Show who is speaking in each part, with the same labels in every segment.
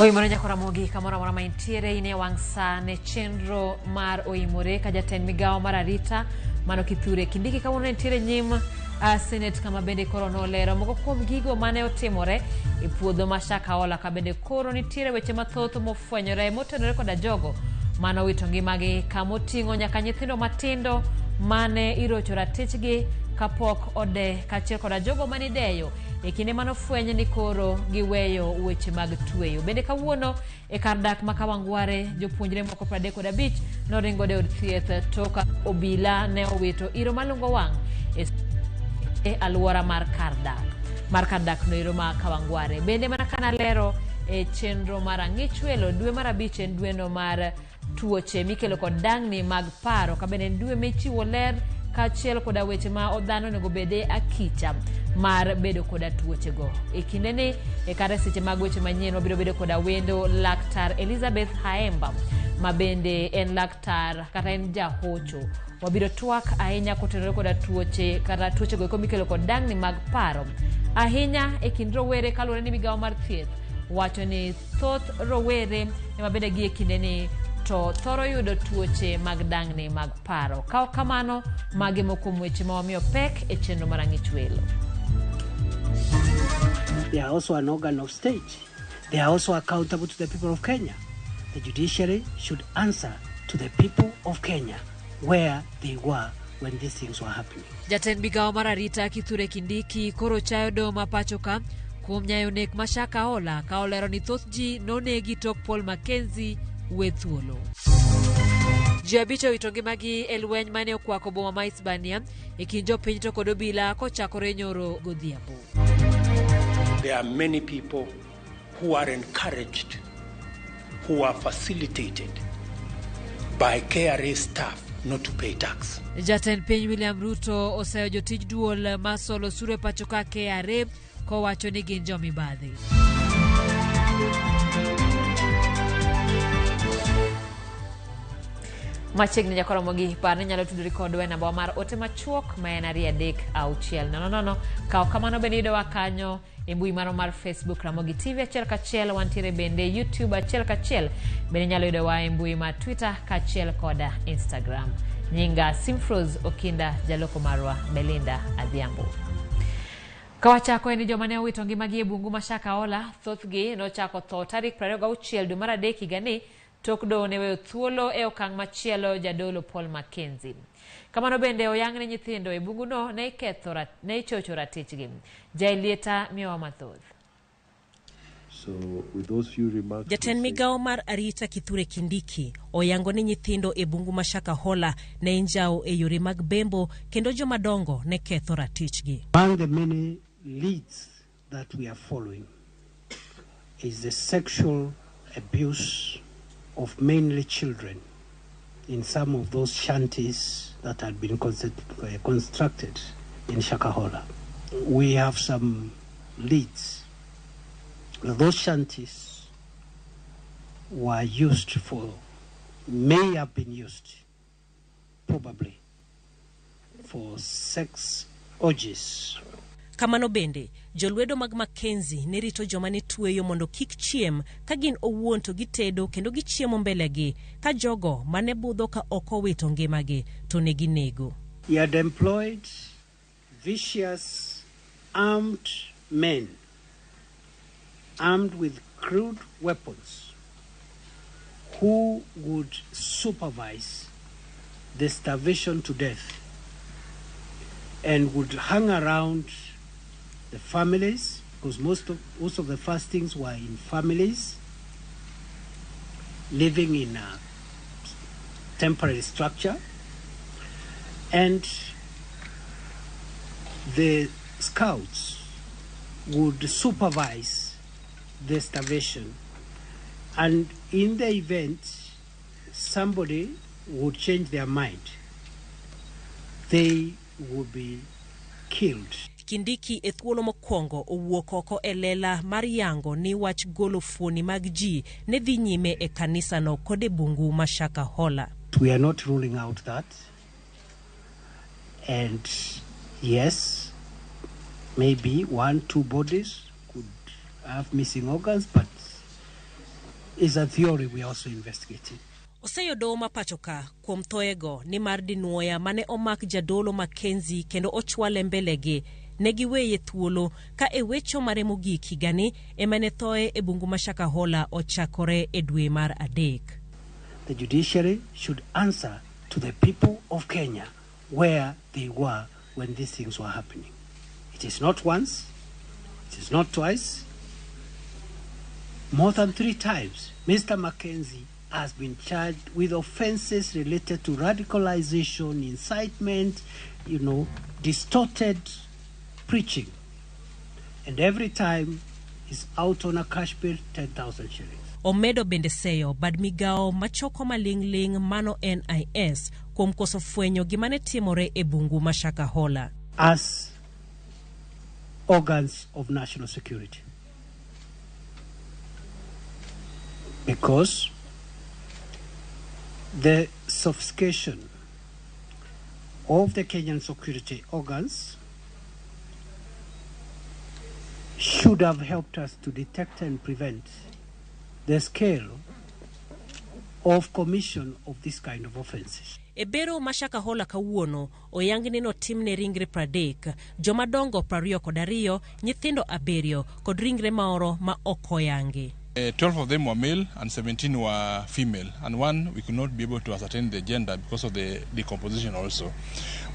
Speaker 1: Oimore Nyakoramogi kamoro amora ma intiere in e wang' sa ne chenro mar Oimore ka jatend migawo mar arita mano Kithure Kindiki kawuono nitiere nyim Senate kama bende koro nolero moko kuom gigo mane otimore e puodho ma Shakahola ka bende koro nitiere weche mathoth mofwenyore motenore koda jogo mane owito ngimagi kama oting'o nyaka nyithindo matindo mane irocho ratichgi kapok ode kaachiel koda jogo mane ideyo e kinde mane ofweny ni koro giweyo weche mag tweyo. Bende kawuono e kar dak ma Kawangware jopuonjre moko 35 noringo e od thieth tok obila ne owito iro malungo wang' e alwora mar kar dak mar kar dak noero ma Kawangware. Bende mana kana lero e chenro mar ang'ich welo dwe mar abich en dweno mar tuoche mikelo kod dang'ni mag paro ka bende en dwe michiwo ler kaachiel koda weche ma dhano onego bede akicha mar bedo koda tuochego. E kindeni e kata seche mag weche manyien wabiro bedo koda wendo Laktar Elizabeth Haemba ma bende en laktar kata en jahocho. Wabiro twak ahinya kotenore koda tuoche kata tuochego eko mikelo kod dang'ni mag paro ahinya e kind rowere kaluwore ni migawo mar thieth wacho ni thoth rowere ema bende gie kindeni to thoro yudo tuoche mag dang'ni mag paro. Ka ok kamano, magi moko kuom weche ma wamiyo pek e chenro mar Ang'ich Welo.
Speaker 2: They are also an organ of state. They are also accountable to the people of Kenya. The judiciary should answer to the people of Kenya where they were when these things were happening.
Speaker 1: Jatend migawo mar arita Kithure Kindiki koro chayo doho ma pacho ka kuom nyayo nek ma Shakahola ka olero ni thoth ji nonegi tok Paul Mackenzie we thuolo. Ji abich owito ngimagi e lweny mane okwako boma ma Hispania e kind jopiny to kod obila kochakore nyoro godhiambo.
Speaker 3: There are many people who are encouraged, who are facilitated by KRA staff not to pay tax.
Speaker 1: Jatend piny William Ruto oseyo jotij duol ma solo osuru e pacho ka KRA kowacho ni gin jomibadhi. Machiegni nyakoromogi par ni inyalo tudori kodwa e namba mar ote machuok ma en 23600. Kaw kamano bende yudowa kanyo e mbui marwa mar Facebook Ramogi TV achiel kachiel, wantiere bende YouTube achiel kachiel, bende inyalo yudowa e mbui mar Twitter kaachiel koda Instagram. Nyinga Simfrose Okinda, jaloko marwa Belinda Adhiambo. Kawachako en ni joma ne owito ngimagi e bungu ma Shakahola, thothgi nochako tho tarik 26 dwe mar adek higani tok doho ne weyo thuolo e okang' machielo jadolo Paul Mackenzie. Kamano bende oyang ni nyithindo e bunguno ne iketho ne ichocho ratichgi. Jaelieta miyowa mathoth.
Speaker 4: So with those few remarks,
Speaker 5: Jatend migawo mar arita Kithure Kindiki oyango ni nyithindo e bungu ma Shakahola ne injawo e yore mag bembo kendo jomadongo ne ketho ratichgi.
Speaker 2: Among the many leads that we are following is the sexual abuse of mainly children in some of those shanties that had been constructed in Shakahola. We have some leads. Those shanties were used for, may have been used, probably, for sex orgies.
Speaker 5: Kamano bende, jolwedo mag Mackenzie ne rito joma ne tweyo mondo kik chiem ka gin owuon to gitedo kendo gichiemo mbelegi ka jogo mane budho ka ok owito ngimagi to ne ginego.
Speaker 2: He had employed vicious armed men armed with crude weapons who would supervise the starvation to death and would hang around the families, because most of the fastings were in families living in a temporary structure, and the scouts would supervise the starvation, and in the event somebody would change their mind, they would be killed.
Speaker 5: Kindiki e thuolo mokwongo owuok oko e lela mar yango ni wach golo fuoni mag ji ne dhi nyime e kanisano kod e bungu ma Shakahola.
Speaker 2: We are not ruling out that. And yes, maybe 1-2 bodies could have missing organs, but is a theory we are also investigating.
Speaker 5: Oseyo doho ma pacho ka kuom thoego nimar dinuoya mane omak jadolo Mackenzie kendo ochwale mbelegi ne giweye thuolo ka e wecho mare mogik higani ema ne thoe e bungu ma Shakahola ochakore e dwe mar 3.
Speaker 2: The judiciary should answer to the people of Kenya where they were when these things were happening. It is not once, it is not twice, more than 3 times. Mr. Mackenzie has been charged with offenses related to radicalization, incitement, distorted preaching. And every time he's out on a cash bail, 10,000 shillings.
Speaker 5: Omedo bende seyo bad migao machoko maling'ling' mano NIS kuom koso fwenyo gima ne timore e bungu ma Shakahola.
Speaker 2: As organs of national security. Because the sophistication of the Kenyan security organs should have helped us to detect and prevent the scale of commission of this kind of offenses.
Speaker 5: E bero ma Shakahola kawuono oyang ni notimne ringre 30, jomadongo 22, nyithindo 7 kod ringre maoro ma ok oyangi.
Speaker 6: 12 of them were male and 17 were female, and one we could not be able to ascertain the gender because of the decomposition also.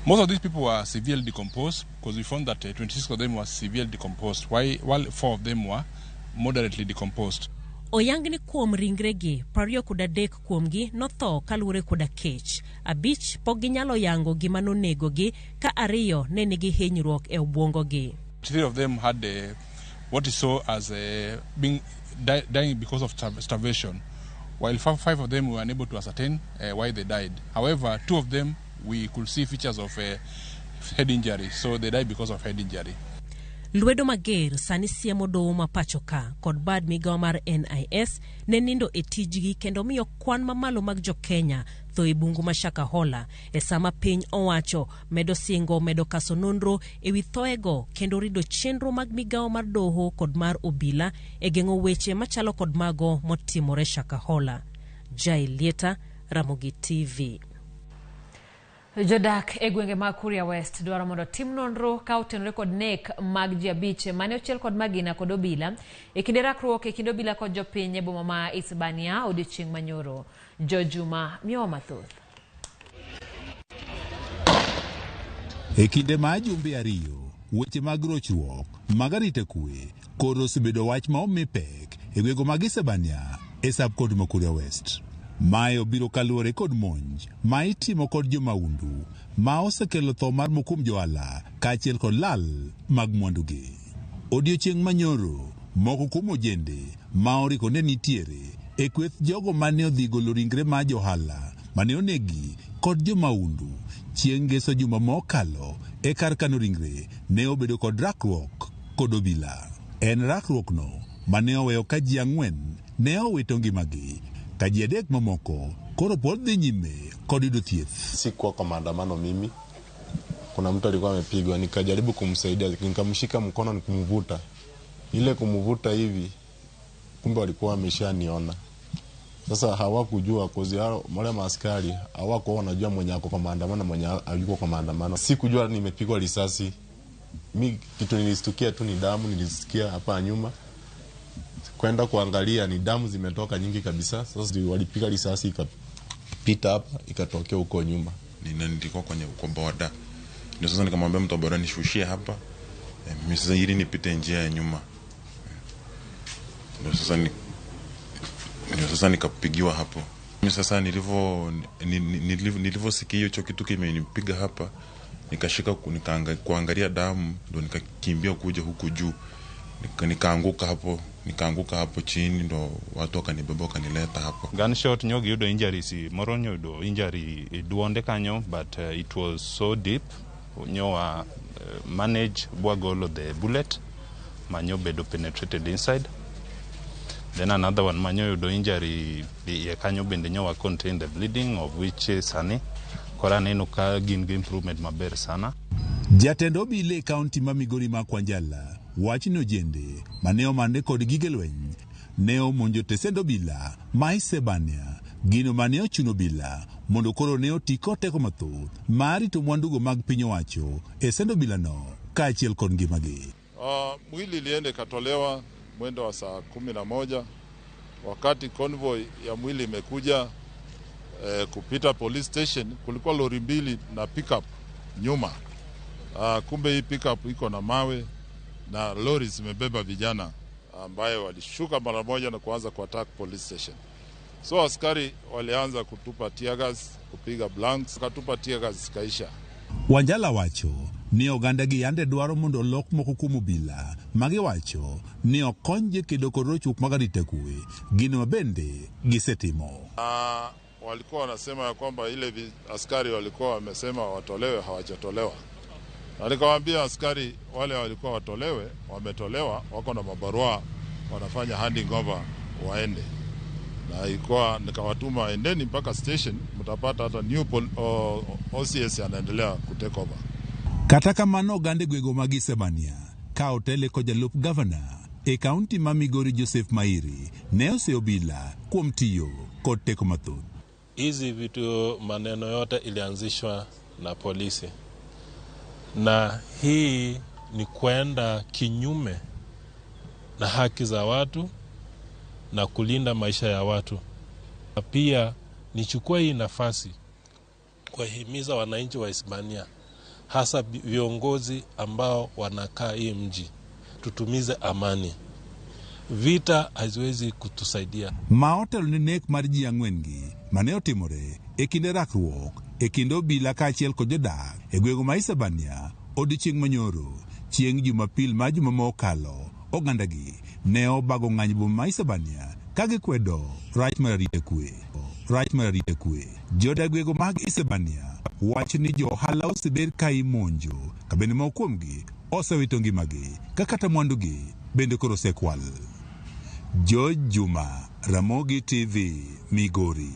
Speaker 6: Most of these people were severely decomposed because we found that 26 of them were severely decomposed, while 4 of them were moderately decomposed.
Speaker 5: Oyang ni kuom ringregi 23 kuomgi notho kaluwore koda kech, 5 pok ginyalo yango gima nonegogi ka 2 ne nigi hinyruok e obwongogi.
Speaker 6: 3 of them had what is saw as being dying because of starvation, while 5 of them were unable to ascertain why they died. However, 2 of them we could see features of head injury, so they died because of head injury.
Speaker 5: Lwedo mager sani siemo doho ma pacho ka kod bad migao mar NIS ne nindo e tijgi kendo miyo kwan mamalo mag jo-Kenya tho e bungu ma Shakahola e sama piny owacho medo singo medo kaso nonro ewi thoego kendo rido chenro mag migao mar doho kod mar obila e geng'o weche machalo kod mago motimore Shakahola. Jai Lieta, Ramogi TV.
Speaker 1: Jodak e gwenge mag Kuria West dwaro mondo tim nonro ka otenore kod nek mag ji 5 mane ochiel kod magina kod obila e kinde rakruok e kind obila kod jopiny e boma ma Isebania odiochieng' manyoro. Jojuma miyowa mathoth.
Speaker 7: E kinde ma jumbe 2, weche mag rochruok mag arita kwe koro osebedo wach ma omi pek e gwenge mag Isebania e sub-county ma Kuria West. Mae obiro kaluwore kod monj ma itimo kod jomaundu ma osekelo tho mar moko kuom johala kaachiel kod lal mag mwandugi. Odiochieng' manyoro, moko kuom ojende ma oriko ne nitiere e kweth jogo mane odhi golo ringre mar johala mane onegi kod jomaundu chieng' ngeso juma mokalo e kar kano ringre ne obedo kod rakruok kod obila. En rakruok no mane oweyo ka ji 4 ne owito ngimagi ka ji 3 mamoko koro pod dhi nyime kod yudo thieth.
Speaker 8: Sikuwa kwa maandamano mimi, kuna mtu alikuwa amepigwa, nikajaribu kumsaidia, nikamshika mkono nikumvuta. Ile kumvuta hivi, kumbe walikuwa wameshaniona. Sasa hawakujua kozi hao wale maaskari hawakuwa wanajua mwenye ako kwa maandamano mwenye hayuko kwa maandamano. Sikujua nimepigwa risasi. Mi kitu nilistukia tu ni damu, nilisikia hapa nyuma. Kwenda kuangalia ni damu zimetoka nyingi kabisa. Sasa walipiga risasi ikapita hapa ikatokea huko nyuma.
Speaker 9: Nilikuwa kwenye kwa boda. Ndio sasa nikamwambia mtu wa boda nishushie hapa. Mimi sasa ili nipite njia ya nyuma. Ndio sasa nikapigiwa hapo. Mimi sasa nilivyosikia hicho kitu kimenipiga hapa, nikashika kuangalia damu, ndio nikakimbia kuja huku juu. Nikaanguka hapo chini, ndo watu wakanibeba wakanileta hapo.
Speaker 10: Gunshot nyogi yudo injuries, moro nyodo injury duonde kanyo, but it was so deep nyowa manage bwagolo the bullet manyo bedo penetrated inside. Then another one manyo yudo injury iye kanyo bende nyowa contain the bleeding, of which sani kora neno ka gin gi improvement maber sana.
Speaker 7: Jatend obila e kaunti ma Migori ma Kwanjala wacho ni ojende mane omande kod gige lweny ne omonjo tesend obila ma Isebania, gino mane ochuno obila mondo koro ne oti kod teko mathoth mar rito mwandugo mag piny owacho e send obilano kaachiel kod ngimagi.
Speaker 8: Mwili ilienda ikatolewa mwendo wa saa 11 wakati convoy ya mwili imekuja kupita police station, kulikuwa lori mbili na pickup nyuma. Kumbe hii pickup iko na mawe na lori zimebeba vijana ambayo walishuka mara moja na kuanza kuattack police station. So askari walianza kutupa tear gas, kupiga blanks, wakatupa tear gas zikaisha.
Speaker 7: Wanjala wacho ni oganda gi yande dwaro mondo olok moko kuom obila magiwacho ni okony jokedo kod rochruok mag arita kwe, gino mabende gisetimo.
Speaker 8: Walikuwa wanasema ya kwamba ile askari walikuwa wamesema watolewe hawajatolewa. Na nikawaambia askari wale walikuwa watolewe wametolewa, wako na mabarua wanafanya handing over waende. Na ilikuwa nikawatuma endeni mpaka station, mtapata hata new OCS anaendelea kutake over.
Speaker 7: Kata kamano oganda e gwenge mag Isebania ka otele kod jalup gavana e kaunti ma Migori Joseph Mairi ne oseyo obila kuom tiyo kod teko mathoth.
Speaker 10: Hizi vitu maneno yote ilianzishwa na polisi, na hii ni kwenda kinyume na haki za watu na kulinda maisha ya watu. Na pia nichukue hii nafasi kuwahimiza wananchi wa Isebania, hasa viongozi ambao wanakaa hii mji, tutumize amani. Vita haziwezi kutusaidia.
Speaker 7: Ma otelo ne nek mar ji ang'wen gi mane otimore e kinde rakruok e kind obila kaachiel kod jodak e gwenge ma Isebania odiochieng' manyoro chieng' Jumapil mar juma ma okalo, oganda gi ne obago ng'anyo boma ma Isebania ka gikwedo rach mar arita kwe. Rach mar arita kwe. Jodak gwenge mag Isebania wacho ni jo ohala osebed ka imonjo ka bende moko kuomgi osewito ngimagi ka kata mwandugi bende koro osekwal. George Juma, Ramogi TV, Migori.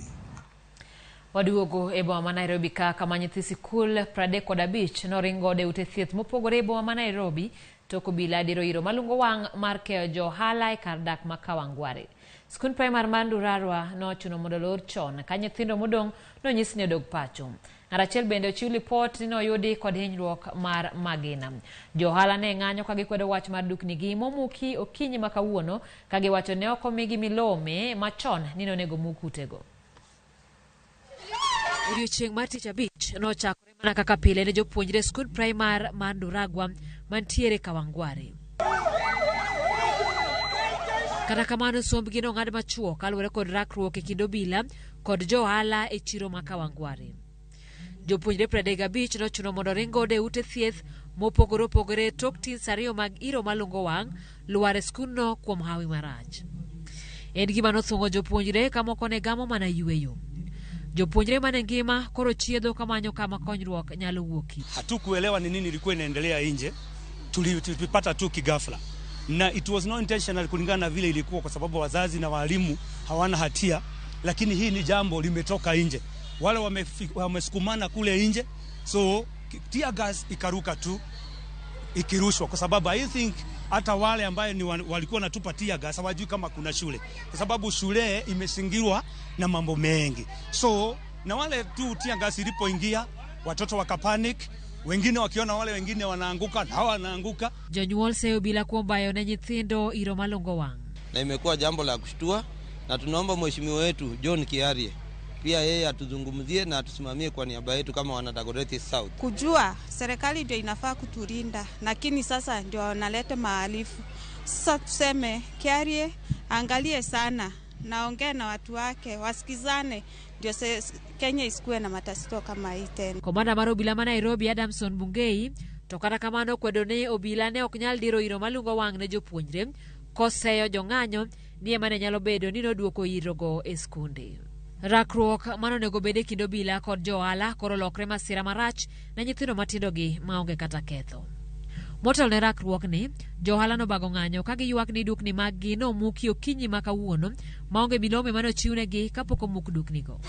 Speaker 1: Waduogo e boma ma Nairobi ka kama nyithi sikul 35 noringo e ute thieth mopogore e boma ma Nairobi tok obila diro iro malungo wang' mar keyo jo ohala e kar dak ma Kawangware. Skund primar mar Ndurarwa nochuno mondo olor chon ka nyithindo modong' nonyis ni odog pacho. Ng'at achiel bende ochiw lipot ni noyudi kod hinyruok mar magina. Jo ohala ne ng'anyo ka gikwedo wach mar duknigi momuki okinyi ma kawuono ka giwacho ne ok omigi milome machon ni nonego muk utego. Odiochieng' mar tich abich nochakore mana kaka pile ne jopuonjre skund primar mar Nduragwa mantiere Kawangware. Kata kamano sombgi nong'ad machuok kaluwore kod rakruok e kind obila kod jo ohala e chiro ma Kawangware. Jopuonjre 35 nochuno mondo ring godo e ute thieth mopogore opogore tok tins ariyo mag iro malungo wang' lwar e skundno kuom hawi marach. En gima nothung'o jopuonjre ka moko ne gamo mana yueyo. Jopuonjre mane ngima koro chiedho kamanyo kama konyruok nyalo wuokie.
Speaker 11: Hatukuelewa ni nini ilikuwa inaendelea nje, tulipata tu kigafla, na it was not intentional kulingana na vile ilikuwa, kwa sababu wazazi na walimu hawana hatia, lakini hii ni jambo limetoka nje, wale wamesukumana kule nje, so tear gas ikaruka tu ikirushwa, kwa sababu I think hata wale ambaye ni walikuwa wanatupa tear gas hawajui kama kuna shule, kwa sababu shule imezingirwa na mambo mengi. So na wale tu tear gas ilipoingia watoto wakapanic, wengine wakiona wale wengine wanaanguka na hawa wanaanguka.
Speaker 1: Jonyuol seyo obila kuom bayo ne nyithindo iro malungo wang'.
Speaker 12: Na imekuwa jambo la kushtua, na tunaomba mheshimiwa wetu John Kiarie pia yeye atuzungumzie na atusimamie kwa niaba yetu kama wana Dagoretti South.
Speaker 13: Kujua serikali ndio inafaa kutulinda, lakini sasa ndio wanaleta maalifu. Sasa tuseme Kiarie angalie sana naongee na watu wake wasikizane, ndio Kenya isikuwe na matatizo kama hii tena.
Speaker 1: Komanda mar obila ma Nairobi Adamson Bungei to kata kamano kwedo ni obila ne ok nyal diro iro malungo wang' ne jopuonjre koseyo jong'anyo ni ema ne nyalo bedo ni noduoko irogo e skunde. Rakruok manonego bed e kind obila kod jo ohala koro lokre masira marach ne nyithindo matindo gi maonge kata ketho. Motelo ne rakruok ni, jo ohala nobago ng'anyo ka giywak ni dukni maggi nomuki okinyi ma kawuono maonge milome mane ochiwnegi kapok omuk duknigo.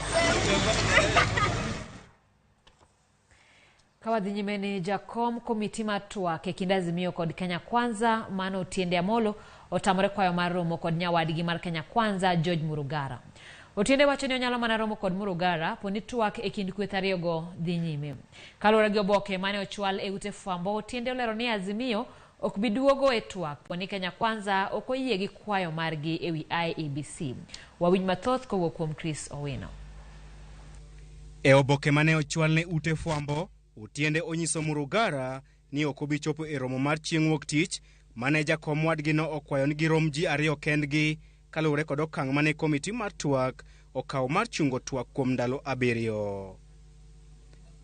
Speaker 1: Ka wadhi nyime ni jakom komiti mar twak e kind Azimio kod Kenya Kwanza mano Otiende Amolo otamore kwayo mar romo kod nyawadgi mar Kenya Kwanza George Murugara. Otiende wacho ni onyalo mana romo kod Murugara po ni twak e kind kweth ariyogo dhi nyime. Kaluwore gi oboke mane ochwal e ute fwambo, Otiende olero ni Azimio ok bi duogo e twak po ni Kenya Kwanza ok oyie gi kwayo margi e wi IEBC. Wawinj mathoth kowuok kuom Chris Owino.
Speaker 14: E oboke mane ochwal ne ute fwambo, Otiende onyiso Murugara ni ok obi chopo e romo mar chieng' wuok tich mane jakom wadgino okwayo ni girom ji ariyo kendgi kaluwore kod okang' mane komiti mar twak okawo mar chungo twak kuom ndalo 7.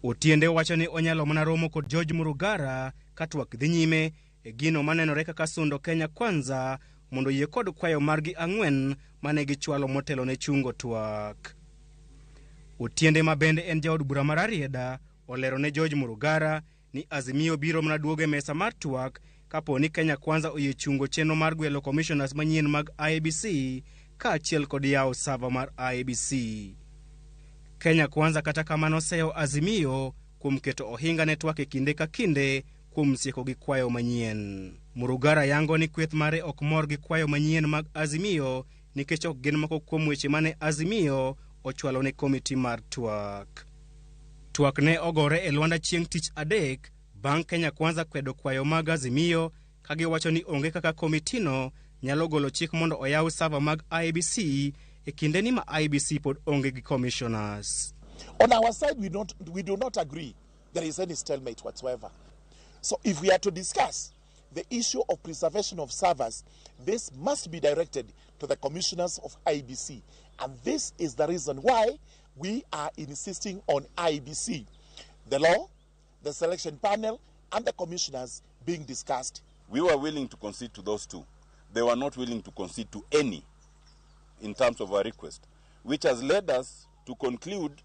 Speaker 14: Otiende wacho ni onyalo mana romo kod George Murugara ka twak dhi nyime e gino manenore kaka sundo Kenya Kwanza mondo oyie kod kwayo margi 4 mane gichwalo motelo ne chungo twak. Otiende ma bende en jaod bura mar Rarieda olero ne George Murugara ni Azimio biro mana duogo e mesa mar twak kapo ni Kenya Kwanza oyie chungo chenro mar gwelo commissioners manyien mag IEBC kaachiel kod yawo server mar IEBC. Kenya Kwanza kata kamano seyo Azimio kuom keto ohinga ne twak e kinde ka kinde kuom sieko gi kwayo manyien. Murugara yango ni kweth mare ok mor gi kwayo manyien mag Azimio nikech ok gin moko kuom weche mane Azimio ochwalo ne komiti mar twak. Twak ne ogore e Luanda chieng' tich adek bang' Kenya Kwanza kwedo kwayo mag Azimio ka giwacho ni onge kaka komitino nyalo golo chik mondo oyaw server mag IEBC e kinde ni ma IEBC pod onge gi commissioners.
Speaker 15: On our side, we do not agree there is any stalemate whatsoever. So if we are to discuss the issue of preservation of servers, this must be directed to the commissioners of IEBC. And this is the reason why we are insisting on IEBC, the law, the selection panel, and the commissioners being discussed.
Speaker 16: We were willing to concede to those two. They were not willing to concede to any in terms of our request, which has led us to conclude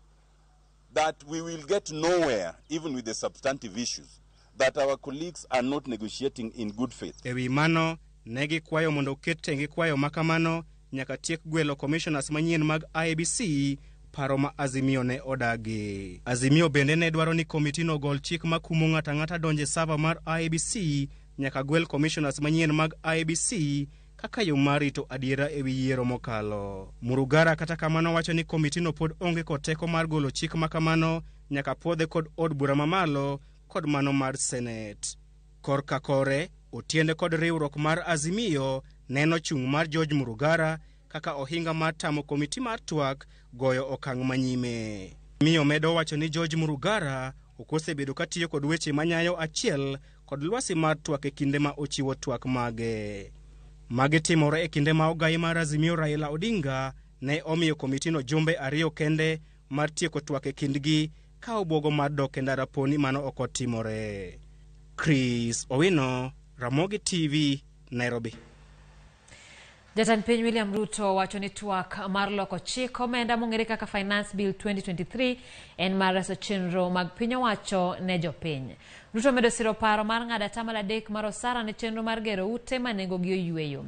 Speaker 16: that we will get nowhere, even with the substantive issues, that our colleagues are not negotiating in good faith.
Speaker 14: E wi mano, ne gikwayo mondo oket tenge kwayo makamano nyaka tiek gwelo commissioners manyien mag IEBC, paro ma Azimio ne odagi. Azimio bende ne dwaro ni komitino ogol chik makumo ng'ato ang'ata donjo e server mar IEBC nyaka gwel commissioners manyien mag IEBC kaka yo mar rito adiera e wi yiero mokalo. Murugara kata kamano wacho ni komitino pod onge kod teko mar golo chik makamano nyaka puodhe kod od bura mamalo kod mano mar Senate. Korka kore, Otiende kod riwruok mar Azimio neno chung' mar George Murugara kaka ohinga mar tamo komiti mar twak goyo okang' manyime. Miyo medo wacho ni George Murugara ok osebedo katiyo kod weche manyayo achiel kod lwasi mar twak e kinde ma ochiwo twak mage. Magi timore e kinde ma ogai mar Azimio Raila Odinga ne omiyo komitino jumbe 2 kende mar tieko twak e kindgi ka obwogo mar dok e ndara po ni mano ok otimore. Chris Owino, Ramogi TV, Nairobi.
Speaker 1: Jatend piny William Ruto wacho ni twak mar loko chik omenda mong'ere kaka Finance Bill 2023 en mar reso chenro mag piny owacho ne jopiny. Ruto medo siro paro mar ng'ado 3% mar osara ne chenro mar gero ute ma nengogi oyweyo.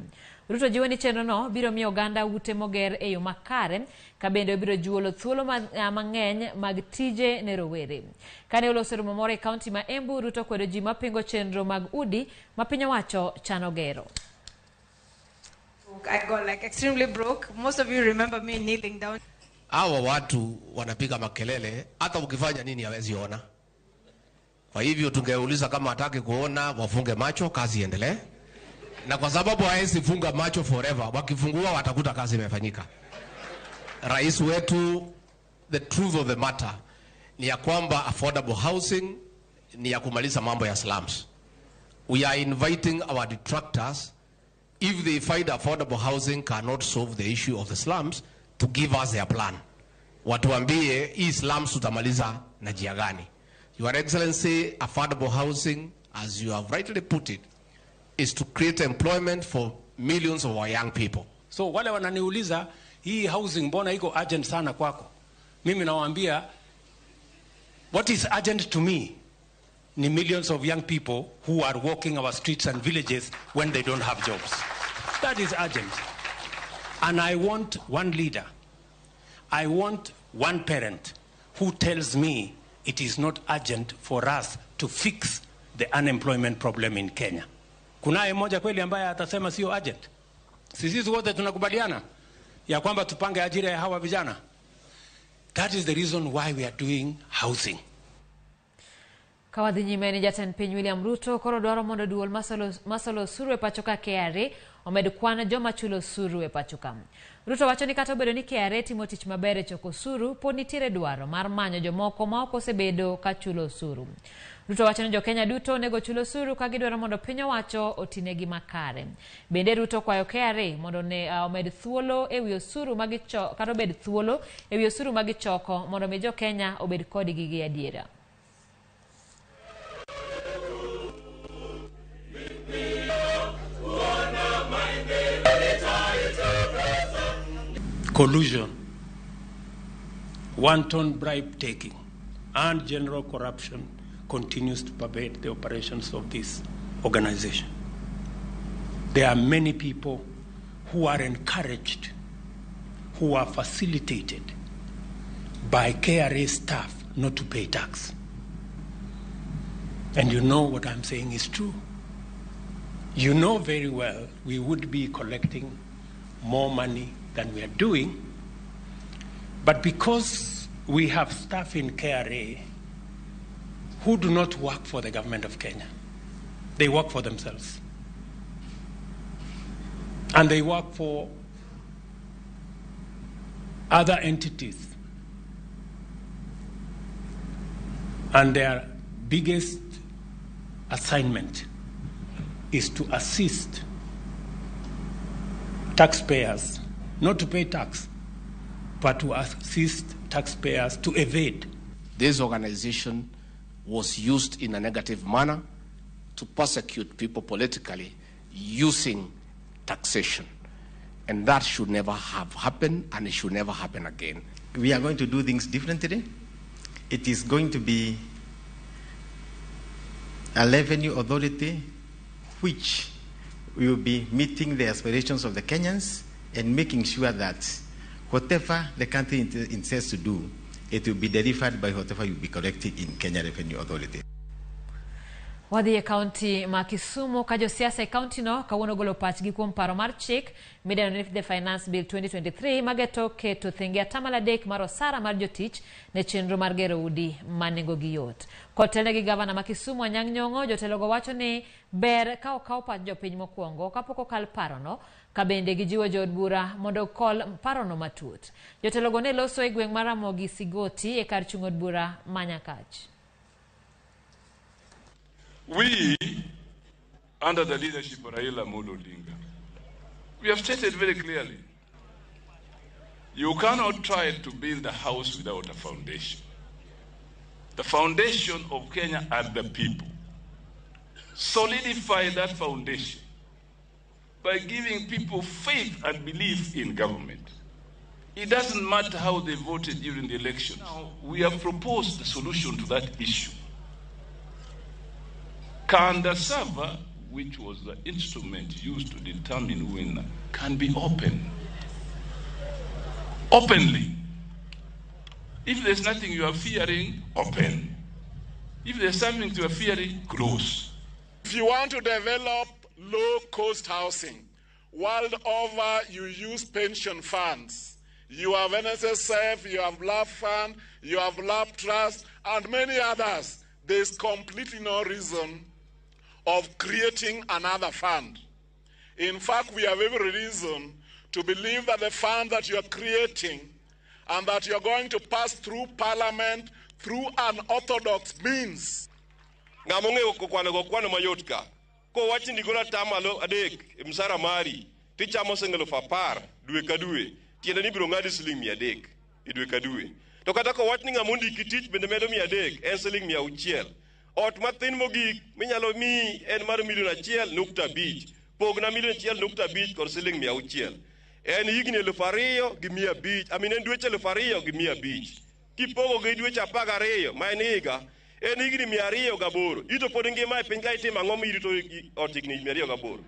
Speaker 1: Ruto jiwo ni chenrono biro miyo oganda ute moger e yo makare ka bende obiro juolo thuolo mang'eny mag tije ne rowere. Kane oloso romo moro e kaunti ma Embu, Ruto kwedo ji mapingo chenro mag udi ma piny owacho chano gero.
Speaker 17: I got like extremely broke. Most of you remember me kneeling down.
Speaker 18: Hawa watu wanapiga makelele, hata ukifanya nini hawezi ona. Kwa hivyo tungeuliza kama hataki kuona, wafunge macho, kazi iendelee. Na kwa sababu hawezi funga macho forever, wakifungua watakuta kazi imefanyika. Rais wetu, the truth of the matter ni ya kwamba affordable housing ni ya kumaliza mambo ya slums. We are inviting our detractors, if they find affordable housing cannot solve the issue of the slums, to give us their plan. Watuambie hii slums tutamaliza na njia gani. Your Excellency, affordable housing, as you have rightly put it, is to create employment for millions of our young people.
Speaker 3: So wale wananiuliza hii housing mbona iko urgent sana kwako? Mimi nawaambia what is urgent to me ni millions of young people who are walking our streets and villages when they don't have jobs. That is urgent. And I want one leader. I want one parent who tells me it is not urgent for us to fix the unemployment problem in Kenya? Kunaye mmoja kweli ambaye atasema sio urgent? Sisi wote tunakubaliana ya kwamba tupange ajira ya hawa vijana. That is the reason why we are doing housing.
Speaker 1: Ka wadhi nyime ni jatend piny William Ruto koro dwaro mondo duol masolo osuru e pacho ka KRA omed kwan joma chulo osuru e pacho ka. Ruto wacho ni kata obedo ni KRA timo tich maber e choko osuru, pod nitiere dwaro mar manyo jomoko ma ok osebedo ka chulo osuru. Ruto wacho ni jokenya duto onego chul osuru ka gidwaro mondo piny owacho otinegi makare. Bende Ruto kwayo KRA mondo ne omed thuolo ewi osuru magichoko kata obed thuolo ewi osuru magichoko mondo mi jokenya obed kodgi gi adiera.
Speaker 3: Collusion, wanton bribe taking, and general corruption continues to pervade the operations of this organization. There are many people who are encouraged, who are facilitated by KRA staff not to pay tax. And you know what I'm saying is true. You know very well we would be collecting more money than we are doing, but because we have staff in KRA who do not work for the government of Kenya, they work for themselves. And they work for other entities. And their biggest assignment is to assist taxpayers, not to pay tax, but to assist taxpayers to evade.
Speaker 18: This organization was used in a negative manner to persecute people politically using taxation. And that should never have happened, and it should never happen again.
Speaker 19: We are going to do things differently. It is going to be a revenue authority which will be meeting the aspirations of the Kenyans and making sure that whatever the country intends to do, it will be delivered by whatever will be collected in Kenya Revenue Authority.
Speaker 1: Wadhi e kaunti ma Kisumu ka josiasa e kaunti no kawuono golo pachgi kuom paro mar chik midendo ni The Finance Bill 2023 mageto keto thenge atamalo 3 mar osara mar jotich ne chenro mar gero udi ma nengogi yot. Kotelne gi gavana ma Kisumu Anyang' Nyong'o, jotelogo wacho ni ber ka okaw pach jopiny mokwongo kapok okal parono, ka bende gijiwo jood bura mondo okol parono matut. Jotelogo ne loso e gweng' mar Ramogi Sigoti e kar chung' od bura ma Nyakach.
Speaker 20: We, under the leadership of Raila Amolo Odinga, we have stated very clearly, you cannot try to build a house without a foundation. The foundation of Kenya are the people. Solidify that foundation by giving people faith and belief in government. It doesn't matter how they voted during the election. Now, we have proposed the solution to that issue. Can the server, which was the instrument used to determine winner, can be open? Openly. If there's nothing you are fearing, open. If there's something you are fearing, close.
Speaker 21: If you want to develop low-cost housing, world over you use pension funds. You have NSSF, you have LAP Fund, you have LAP Trust, and many others. There's completely no reason of creating another fund. In fact, we have every reason to believe that the fund that you are creating and that you are going to pass through Parliament through unorthodox means.
Speaker 22: Ng'ama ong'eyo kwano go kwano mayot ka. Kowach ni golo atamalo 3 e msara mari, tichamo siling 10,000 dwe ka dwe, tiende ni ibiro ng'adi siling 300 e dwe ka dwe. To kata kowach ni ng'ama ondiki tich bende medo 300, en siling 600. Ot mathin mogik minyalo miyi en mar 1.5 million. Pogna 1.5 million kod siling 600. En higni 2,500, I mean en dweche 2,500. Kipogo gi dweche 12 ma en higa, en higni 208. Ito pod ngima e piny ka itimo ang'o mirito ot higni 208?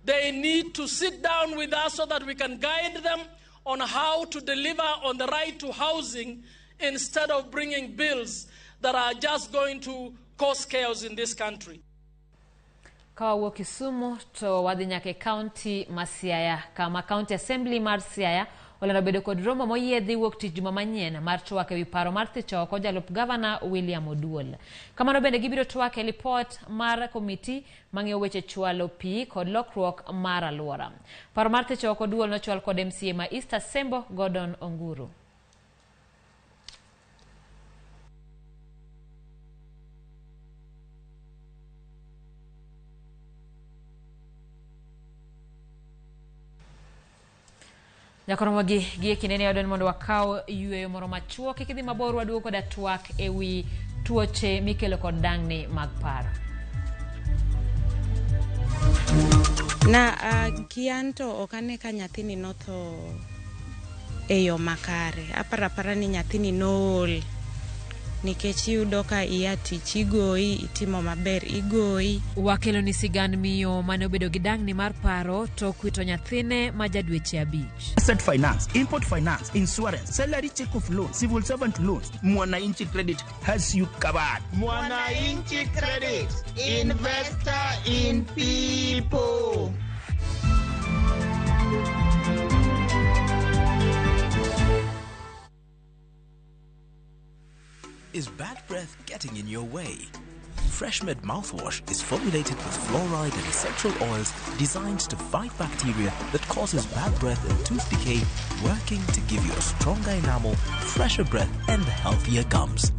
Speaker 23: They need to sit down with us so that we can guide them on how to deliver on the right to housing instead of bringing bills that are just going to cause chaos in this country.
Speaker 1: Ka wawuok Kisumu to wadhi nyaka e kaunti ma Siaya kama County Assembly mar Siaya olando bedo kod romo moyiedhi wuok tich juma manyien mar twak ewi paro mar thicho oko jalup gavana William Oduol. Kamano bende gibiro twak e lipot mar komiti mang'iyo weche chwalo pi kod lokruok mar alwora. Paro mar thicho oko Oduol nochwal kod MCA ma East Asembo Gordon Onguru. Nyakoromogi gie kinde ni wadwa ni mondo wakaw yueyo moro machuok kik idhi mabor waduogo koda twak ewi tuoche mikelo kod dang'ni mag paro.
Speaker 13: Na kian to ok ane ka nyathini notho e yo makare. Aparo apara ni nyathini nool nikech iyudo ka iya tich igoyi, itimo maber igoyi.
Speaker 1: Wakelo ni sigand miyo mane obedo gi dang'ni mar paro tok wito nyathine ma ja dweche 5.
Speaker 2: Asset finance, import finance, insurance, salary check of loan, civil servant loans. Mwananchi Credit has you covered.
Speaker 4: Mwananchi Credit, investor in people.
Speaker 6: Is bad breath getting in your way? FreshMed mouthwash is formulated with fluoride and essential oils designed to fight bacteria that causes bad breath and tooth decay, working to give you a stronger enamel, fresher breath, and healthier gums.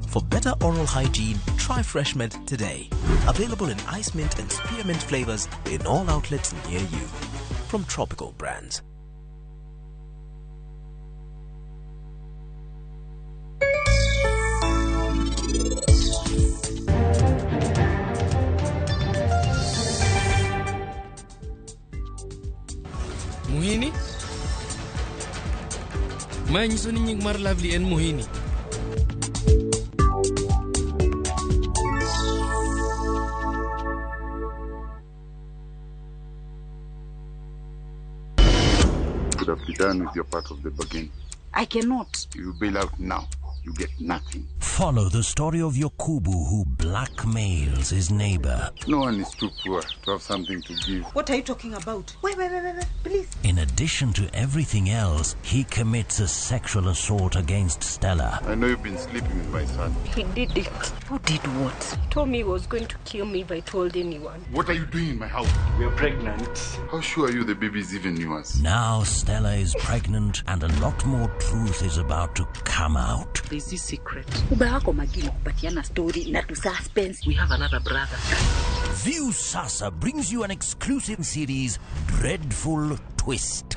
Speaker 6: For better oral hygiene, try FreshMed today. Available in ice mint and spearmint flavors in all outlets near you. From Tropical Brands.
Speaker 24: Muhini? Ma nyiso ni nying mar Lovely en Muhini.
Speaker 25: Could have be done with your part of the bargain.
Speaker 26: I cannot.
Speaker 25: You bail out now, you get nothing.
Speaker 27: Follow the story of Yokubu who blackmails his neighbor.
Speaker 25: No one is too poor to have something to give.
Speaker 26: What are you talking about? Wait, wait, wait, wait, wait, please.
Speaker 27: In addition to everything else, he commits a sexual assault against Stella.
Speaker 25: I know you've been sleeping with my son.
Speaker 28: He did it. Who did what? He told me he was going to kill me if I told anyone.
Speaker 25: What are you doing in my house?
Speaker 29: We are pregnant.
Speaker 25: How sure are you the baby is even yours?
Speaker 27: Now Stella is pregnant and a lot more truth is about to come out.
Speaker 26: There's this secret. Uba wako makini kupatiana story na tu suspense.
Speaker 29: We have another brother.
Speaker 27: View Sasa brings you an exclusive series, Dreadful Twist.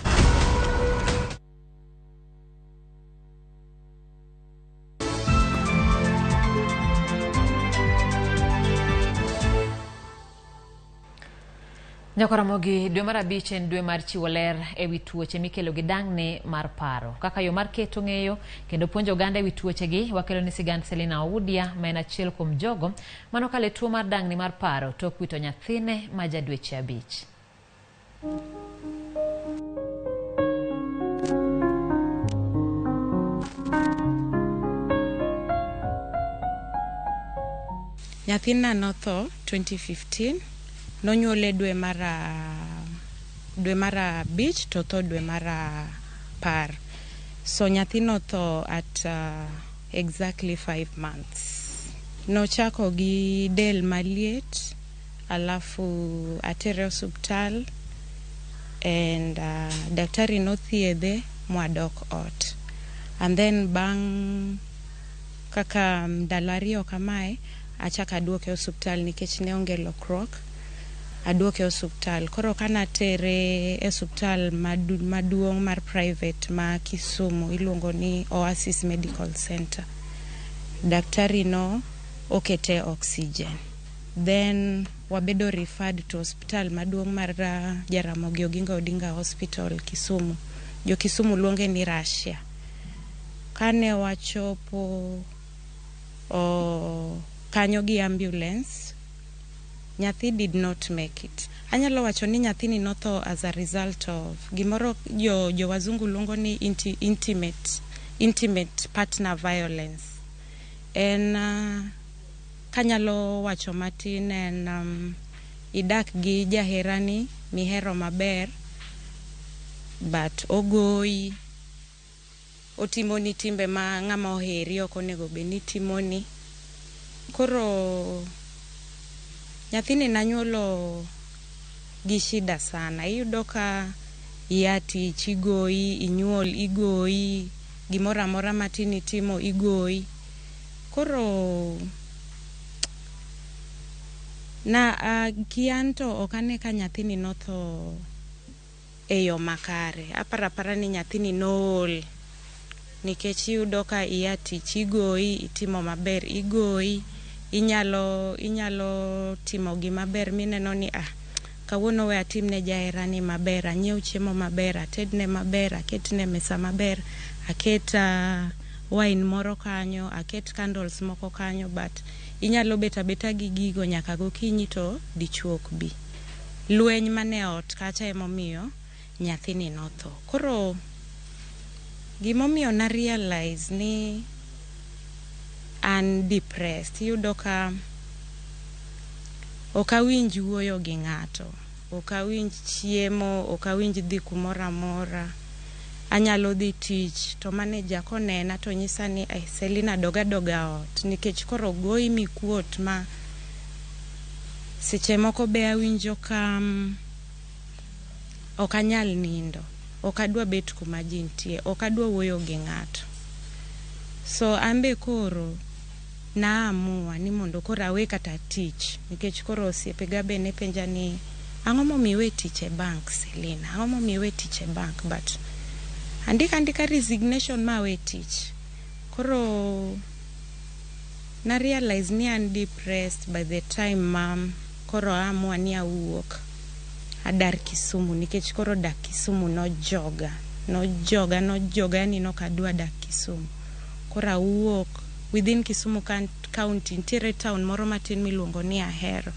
Speaker 1: Nyakoramogi, dwe mar 5 en dwe mar chiwo ler ewi tuoche mikelo gi dang'ni mar paro. Kaka yo mar keto ng'eyo kendo puonjo oganda ewi tuochegi, wakelo ni sigand Selina Oudia ma en achiel kuom jogo manokalo e tuo mar dang'ni mar paro tok wito nyathine ma ja dweche 5.
Speaker 13: Nyathina notho 2015, nonyuole dwe mar 5 to tho dwe mar 10. So nyathi notho at exactly 5 months. Nochako gi del maliet, alafu atere osuptal and daktari nothiedhe mwadok ot. And then bang' kaka ndalo 2 kamae, achako aduoke osuptal nikech ne onge lokruok. Aduoke osuptal. Koro kanatere e osuptal maduong' mar private ma Kisumu iluongo ni Oasis Medical Center. Daktari no okete oxygen. Then wabedo referred to hospital maduong' mar Jaramogi Oginga Odinga Hospital Kisumu. Jo Kisumu luonge ni Russia. Kane wachopo kanyo gi ambulance, nyathi did not make it. Anyalo wacho ni nyathini notho as a result of gimoro jo wazungu luongo ni intimate partner violence. En kanyalo wacho matin en idak gi jaherani mihero maber, but ogoyi, otimoni timbe ma ng'ama oheri ok onego bed ni timoni. Koro nyathini nanyuolo gi shida sana. Iyudo ka iya tich igoyi, inyuol igoyi, gimoro amora matin itimo igoyi. Koro na kian to ok ane ka nyathini notho e yo makare. Aparo apara ni nyathini nool nikech iyudo ka iya tich igoyi, itimo maber igoyi, inyalo timo gima ber mineno ni ah, kawuono we atimne jaherani maber, anyiew chiemo maber, atedne maber, aketne mesa maber, aket wine moro kanyo, aket candles moko kanyo, but inyalo bet abeta gi gigo nyaka gokinyi to dichuo ok bi. Lweny mane ot kacha emomiyo nyathini notho. Koro gimomiyo na realize ni an depressed, iyudo ka ok awinj wuoyo gi ng'ato, ok awinj chiemo, ok awinj dhi kumoro amora. Anyalo dhi tich to manager konena to nyisa ni eh, Selina dog adoga ot nikech koro goyi mikuot ma seche moko be awinjo ka ok anyal nindo, ok adwa bet kuma ji nitie, ok adwa wuoyo gi ng'ato. So an be koro na amua ni mondo koro awe kata tich nikech koro osiepega be ne penja ni ang'o momiyo iwe tich e bank Selina, ang'o momiyo iwe tich e bank, but andika andika resignation ma awe tich. Koro na realize ni an depressed by the time ma koro aamua ni awuok adar Kisumu nikech koro dak Kisumu nojoga, nojoga, nojoga, yani nok adwa dak Kisumu. Koro awuok within Kisumu county, nitiere town moro matin miluongo ni Ahero.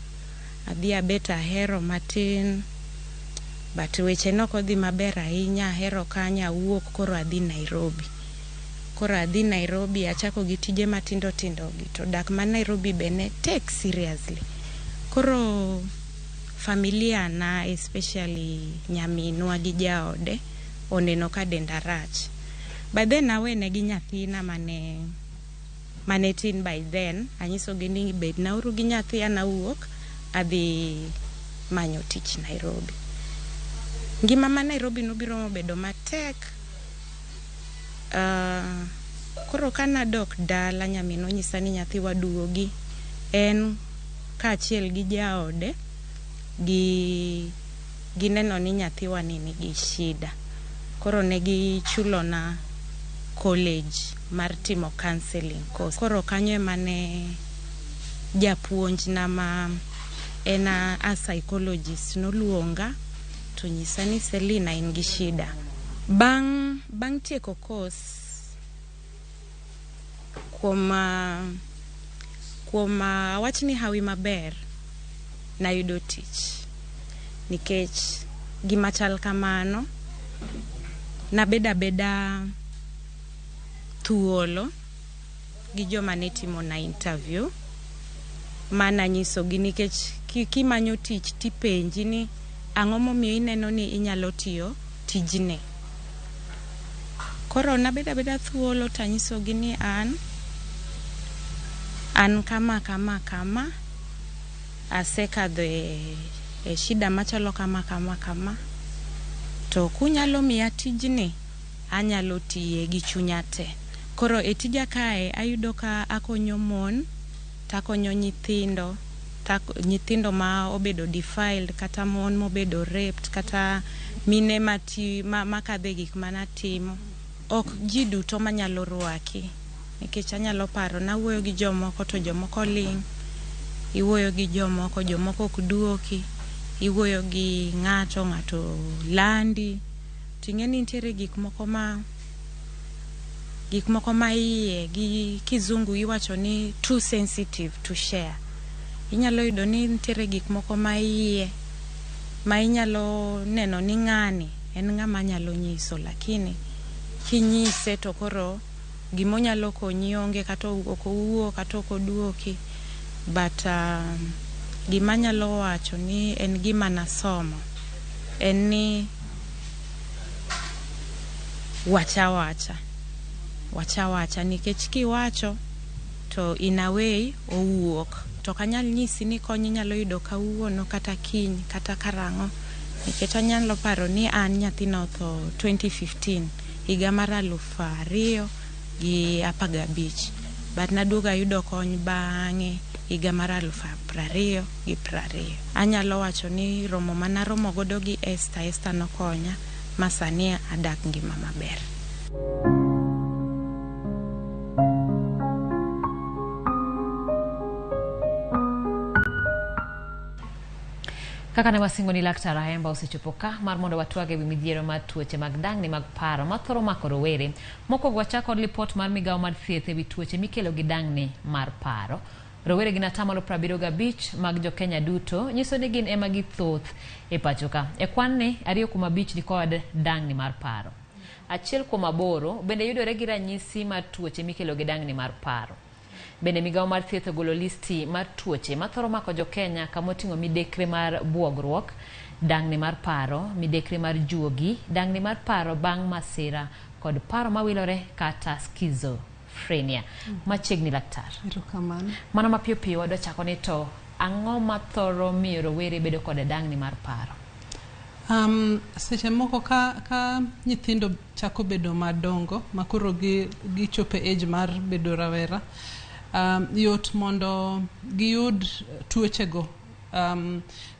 Speaker 13: Adhi abet Ahero matin, but weche nok odhi maber ahinya. Ahero kanyo awuok koro adhi Nairobi. Koro adhi Nairobi achako gi tije matindo tindo gi to dak ma Nairobi be ne tek seriously. Koro familia na especially nyaminwa gi jaode oneno ka denda rach. By then awene gi nyathina mane tin by then, anyisogi ni bednauru gi nyathi an awuok adhi manyo tich Nairobi. Ngima ma Nairobi nobiro mobedo matek. Koro kanadok dala nyaminwa onyisa ni nyathiwa duogi. En kaachiel gi jaode gi gineno ni nyathiwa ni nigi shida. Koro ne gichulona college mar timo counseling course. Koro kanyo ema ne japuonjna ma en a psychologist noluonga to nyisa ni Selina in gi shida. Bang' tieko course kuom awach ni hawi maber nayudo tich nikech gima chal kamano nabedo abeda thuolo gi joma ne timona interview mananyisogi nikech kimanyo tich tipenji ni ang'o momiyo ineno ni inyalo tiyo tijni. Koro nabedo abeda thuolo tanyisogi ni an kama kama kama, asekadho e shida machalo kama kama kama, to kunyalo miya tijni anyalo tiye gi chunya te. Koro e tija kae ayudo ka akonyo mon takonyo nyithindo, nyithindo ma obedo defiled kata mon mobedo raped kata mine makadho e gik manatimo. Ok ji duto manyalo rwaki nikech anyalo paro nawuoyo gi jomoko to jomoko ling', iwuoyo gi jomoko, jomoko ok duoki, iwuoyo gi ng'ato, ng'ato landi. Ting'e ni nitiere gik moko ma iye gi kizungu iwacho ni too sensitive to share. Inyalo yudo ni nitiere gik moko ma iye ma inyalo neno ni ng'ani en ng'ama anyalo nyiso, lakini kinyise to koro Gimonyalo konyi onge kata ok owuo kata ok oduoki. But gima anyalo wacho ni en gima nasomo en ni wacha wacha. Wacha wacha nikech kiwacho to in a way owuok. To ok anyal nyisi ni kony inyalo yudo kawuono kata kiny kata karang'o nikech anyalo paro ni an nyathina otho 2015 higa mar 2015 but naduogo ayudo kony bang'e higa mar 2020. Anyalo wacho ni romo manaromo godo gi Esther, Esther nokonya ma sani adak ngima maber.
Speaker 1: Kaka ne wasingo ni Laktar Ahemba osechopo ka mar mondo watwag ewi midhiero mar tuoche mag dang'ni mag paro mathoro mako rowere. Mokwongo wachak kod lipot mar migawo mar thieth ewi tuoche mikelo gi dang'ni mar paro. Rowere gin 75% mag jo-Kenya duto nyiso ni gin ema githoth e pacho ka. E kwan ni, 2 kuom 5 ni kod dang'ni mar paro. 1 kuom 8 bende yudore gi ranyisi mar tuoche mikelo gi dang'ni mar paro. Bende migawo mar thieth ogolo listi mar tuoche mathoro mako jo-Kenya kama oting'o midekre mar buogruok, dang'ni mar paro, midekre mar juogi, dang'ni mar paro bang' masira kod paro mawilore kata schizophrenia. Machiegni laktar.
Speaker 5: Erokamano.
Speaker 1: Mano mapiyo piyo wadwa chako ni to ang'o mathoro miyo rowere bedo kod dang'ni mar paro?
Speaker 5: Seche moko ka nyithindo chako bedo madongo makoro gichopo e age mar bedo rawera, yot mondo giyud tuochego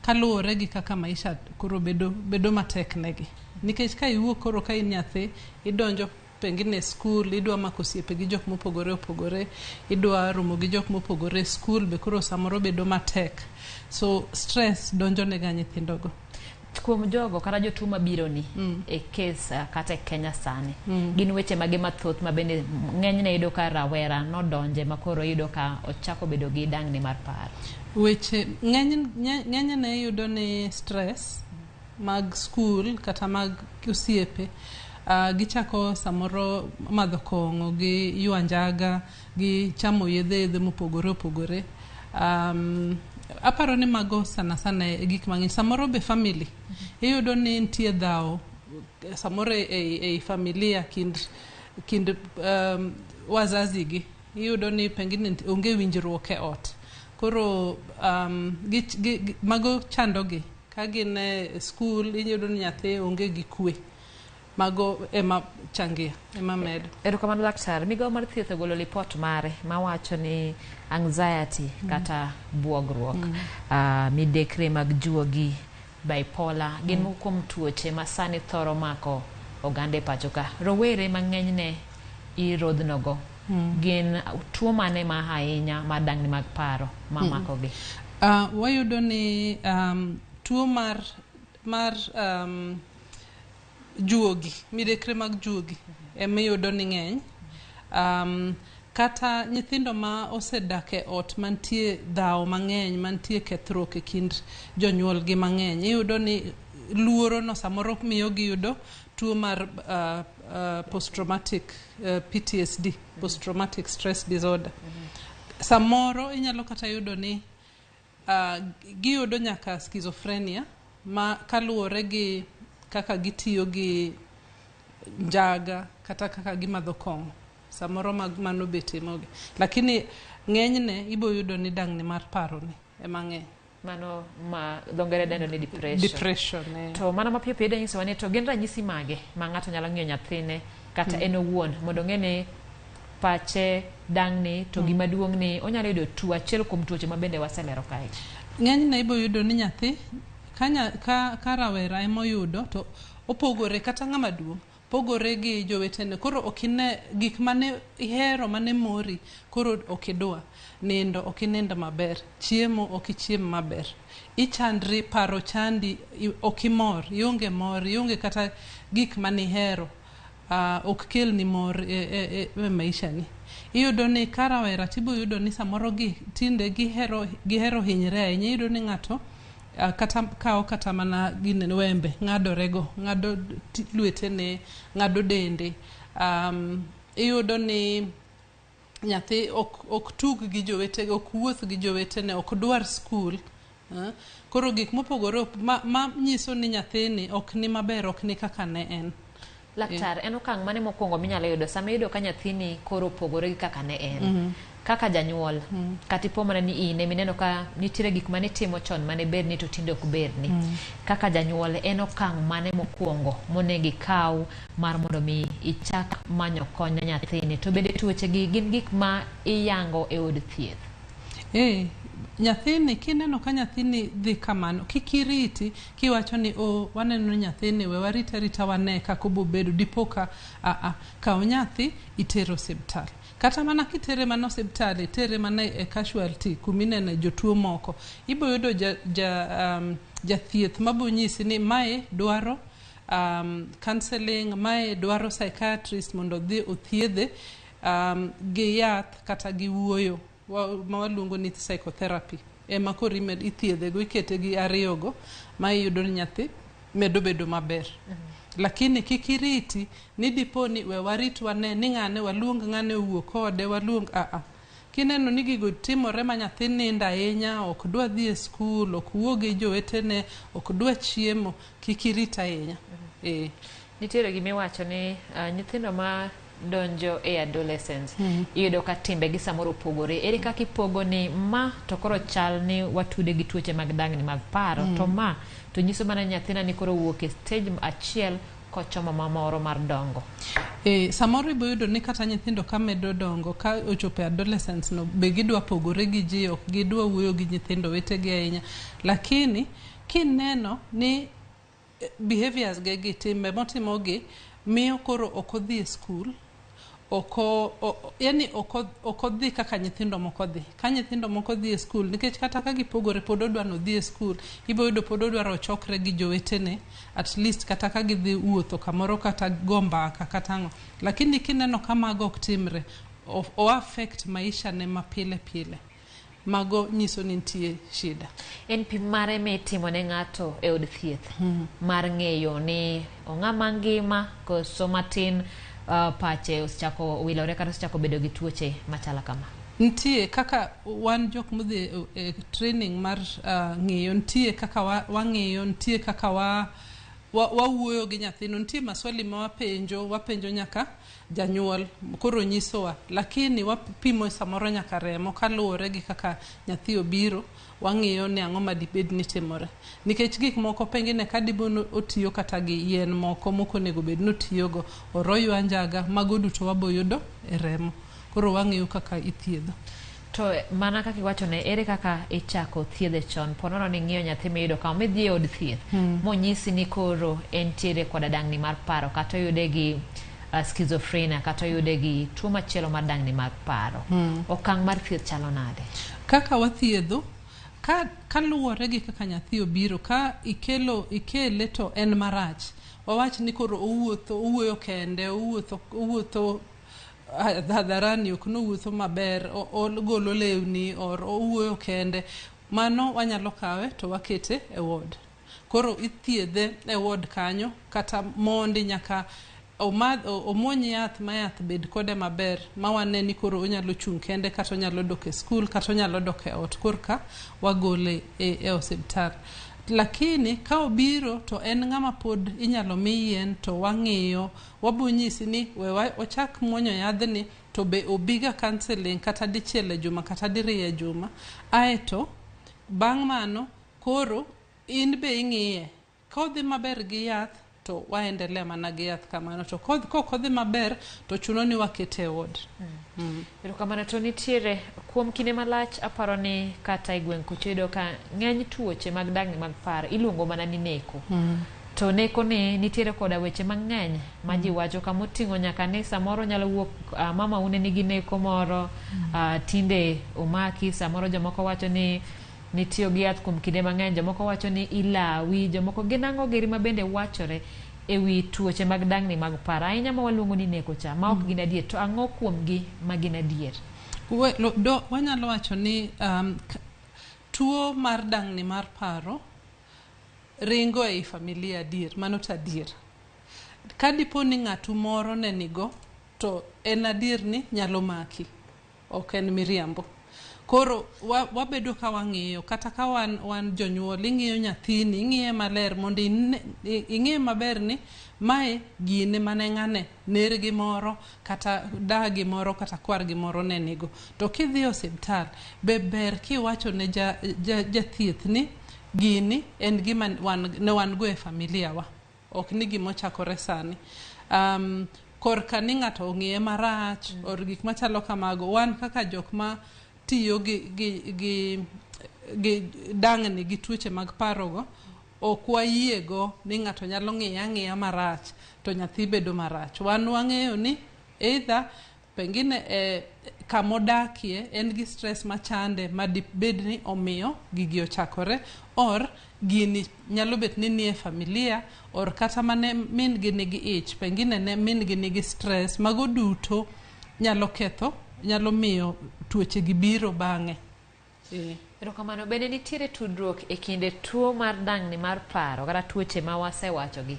Speaker 5: kaluwore gi kaka maisha koro bedo matek negi. Nikech ka iwuok koro ka in nyathi, idonjo pengine e skul, idwa mako osiepe gi jok mopogore opogore, idwa romo gi jok mopogore e skul be koro samoro bedo matek. So stress donjo nega nyithindogo.
Speaker 1: Kuom jogo kata jotuo mabiro ni e kes kata e Kenya sani, gin weche mage mathoth ma bende ng'enyne yudo ka rawera nodonje ma koro yudo ka ochako bedo gi dang'ni mar paro?
Speaker 5: Weche ng'enyne iyudo ni stress mag skul kata mag osiepe, gichako samoro madho kong'o, gi ywa njaga, gi chamo yedhe mopogore opogore. Aparo ni mago sana sana e gik mang'eny. Samoro be family iyudo ni nitie dhawo samoro ei familia kind wazazi gi iyudo ni pengine onge winjruok e ot. Koro mago chandogi ka gin e skul iyudo ni nyathi onge gi kwe. Mago ema changia, ema medo.
Speaker 1: Erokamano laktar. Migawo mar thieth ogolo lipot mare mawacho ni anxiety kata buogruok, midekre mag juogi, bipolar gin moko kuom tuoche ma sani thoro mako oganda e pacho ka. Rowere mang'enyne irodhnogo gin tuo mane ma ahinya mar dang'ni mag paro ma makogi?
Speaker 5: Wayudo ni tuo mar juogi, midekre mag juogi ema iyudo ni ng'eny. Kata nyithindo ma osedak e ot mantie dhawo mang'eny, mantie kethruok e kind jonyuolgi mang'eny, iyudo ni luoro no samoro miyo giyudo tuo mar post traumatic PTSD, post traumatic stress disorder. Samoro inyalo kata yudo ni giyudo nyaka schizophrenia ma kaluwore gi kaka gitiyo gi njaga kata kaka gimadho kong'o. Samoro mano be timogi. Lakini ng'enyne ibo yudo ni dang'ni mar paro ni ema ng'eny.
Speaker 1: Mano ma dho ngere dendo ni depression.
Speaker 5: Depression, eh.
Speaker 1: To mano mapiyo piyo idwa nyisowa ni to gin ranyisi mage ma ng'ato nyalo ng'iyo nyathine kata en owuon mondo ong'e ni pache dang'ni to gima duong' ni onyalo yudo tuo achiel kuom tuoche ma bende waselero kae.
Speaker 5: Ng'enyne ibo yudo ni nyathi ka rawera emoyudo to opogore kata ng'ama duong' pogore gi jowetene. Koro ok ine gik mane ihero mane mori koro ok idwa. Nindo ok inind maber, chiemo ok ichiem maber, ichandri, paro chandi, ok imor, ionge mor, ionge kata gik manihero ok kelni mor e maisha ni. Iyudo ni ka rawera tibo yudo ni samoro gi tinde gihero hinyre ahinya. Iyudo ni ng'ato kata kawo kata mana gine wembe ng'adorego, ng'ado lwetene, ng'ado dende. Iyudo ni nyathi ok tug gi jowetege, ok wuoth gi jowetene, ok dwar skul. Koro gik mopogore ma nyiso ni nyathini ok ni maber, ok ni kaka ne en.
Speaker 1: Laktar, en okang' mane mokwongo minyalo yudo sama iyudo ka nyathini koro opogore gi kaka ne en? Kaka janyuol, kata ipo mana ni in emineno ka nitiere gik mane itimo chon mane berni to tinde ok berni. Kaka janyuol, en okang' mane mokwongo monego ikaw mar mondo mi ichak manyo kony ne nyathini? To bende tuoche gi gin gik ma iyango e od thieth?
Speaker 5: Nyathini, kineno ka nyathini dhi kamano, kik iriti kiwacho ni o waneno nyathini, we warite arita wane kaka obobedo, dipo ka kaw nyathi itere osiptal. Kata mana kitere mana osiptal, itere mana e casualty kuminene jotuo moko, ibo yudo jathieth mabo nyisi ni mae dwaro counseling, mae dwaro psychiatrist mondo odhi othiedhe gi yath kata gi wuoyo ma waluongo ni psychotherapy. Ema koro ithiedhego, ikete gi ariyogo ma iyudo ni nyathi medo bedo maber. Lakini kik iriti ni dipo ni we warit wane ni ng'ane waluong ng'ane owuo kode, waluong Kineno ni gigo timore ma nyathi nindo ahinya, ok dwa dhi e skul, ok wuo gi jowetene, ok dwa chiemo, kik irit ahinya.
Speaker 1: Nitiere gimiwacho ni nyithindo ma donjo e adolescence iyudo ka timbegi samoro opogore. Ere kaka ipogo ni ma to koro chal ni watude gi tuoche mag dangni mag paro, to ma to nyiso mana nyathina ni koro wuok e stage achiel kochomo mamoro mar dongo?
Speaker 5: Samoro ibo yudo ni kata nyithindo ka medo dongo, ka ochopo e adolescence no, be gidwa pogore gi ji, ok gidwa wuoyo gi nyithindo wetegi ahinya. Lakini kineno ni behaviors ge gi timbe motimogi miyo koro ok odhi e skul, yani ok odhi kaka nyithindo moko dhi. Ka nyithindo moko dhi e skul, nikech kata ka gipogore pod odwa ni odhi e skul, ibo yudo pod odwaro ochokre gi jowetene, at least kata ka gidhi wuotho kamoro kata go mbaka kata ang'o. Lakini kineno ka mago ok timre, o affect maisha ne ma pile pile. Mago nyiso ni nitie shida.
Speaker 1: En pim mare mitimo ne ng'ato e od thieth mar ng'eyo ni ong'ama ngima koso matin pache osechako wilore kata osechako bedo gi tuoche machalo kama?
Speaker 5: Nitie kaka wan jok modhi e training mar ng'iyo, nitie kaka wang'iyo, nitie kaka wawuoyo gi nyathino, nitie maswali ma wapenjo nyaka janyuol koro nyisowa, lakini wapimo samoro nyaka remo kaluwore gi kaka nyathi obiro, wang'iyo ni ang'o madibed ni timore. Nikech gik moko pengine ka dipo ni otiyo kata gi yien moko mok onego bed ni otiyogo, oroywa njaga, mago duto wabo yudo e remo. Koro wang'iyo kaka ithiedho.
Speaker 1: To mana kaka iwachone, ere kaka ichako thiedhe chon? Po nono ni ing'iyo nyathi miyudo kama midhi e od thieth, monyisi ni koro entiere koda dangni mar paro, kata oyude gi schizophrenia, kata oyude gi tuo machielo mar dangni mar paro. Okang' mar thieth chalo nade?
Speaker 5: Kaka wathiedho, kaluwore gi kaka nyathi obiro, ka ikele to en marach, wawach ni koro owuoyo kende, owuotho hadharani, ok nowuotho maber, ogolo lewni, or owuoyo kende, mano wanyalo kawe to wakete e ward. Koro ithiedhe e ward kanyo, kata mondi nyaka omuony yath ma yath bed kode maber, ma wane ni koro onyalo chung' kende, kata onyalo dok e skul, kata onyalo dok e ot, korka wagole e osiptal. Lakini ka obiro to en ng'ama pod inyalo mi yien, to wang'iyo, wabo nyisi ni we ochak muonyo yadhni, to be obiga counseling kata dichiel e juma kata diriyo e juma. Aeto bang' mano koro in be ing'iye, ka odhi maber gi yath to waendelea mana gi yath kamano, to kok odhi maber to chuno ni wakete e ward.
Speaker 1: Erokamano. To nitiere kuom kinde malach, aparo ni kata e gweng' kucho iyudo ka ng'eny tuoche mag dangni mag paro iluongo mana ni neko. To neko ni nitiere koda weche mang'eny ma ji wacho kamoting'o nyaka ni samoro nyalo wuok mama une nigi neko moro, tinde omaki, samoro jomoko wacho ni nitiyo gi yath kuom kinde mang'eny, jomoko wacho ni ilawi, jomoko gin ang'o giri ma bende wachore e wi tuoche mag dangni mag paro ahinya ma waluongo ni neko cha, ma ok gin adier, to ang'o kuomgi ma gin adier?
Speaker 5: Wanyalo wacho ni tuo mar dangni mar paro ringo ei familia adier, mano to adier. Ka dipo ni ng'atu moro ne nigo, to en adier ni nyalo maki, ok en miriambo. Koro wabedo ka wang'iyo, kata ka wan jonyuol, ing'iyo nyathini, ing'iye maler mondo ing'e maber ni mae gine mane ng'ane, nergi moro, kata dagi moro, kata kwargi moro ne nigo. To kidhi e osiptal, be ber kiwacho ne jathieth ni gini en gima ne wan go e familia wa, ok ni gima ochakore sani. Korka ni ng'ato ong'iye marach, or gik machalo kamago, wan kaka jok ma tiyo gi dang'ni gi tuoche mag parogo, ok wayiego ni ng'ato nyalo ng'iye ang'iya marach to nyathi bedo marach. Wan wang'eyo ni either pengine kamodakie en gi stress machande madibed ni omiyo gigi ochakore, or gini nyalo bet ni nie familia, or kata mane min gi nigi ich, pengine ne min gi nigi stress. Mago duto nyalo ketho, nyalo miyo tuoche gi biro bang'e.
Speaker 1: Erokamano. Bende nitiere tudruok e kinde tuo mar dang'ni mar paro kata tuoche ma wasewachogi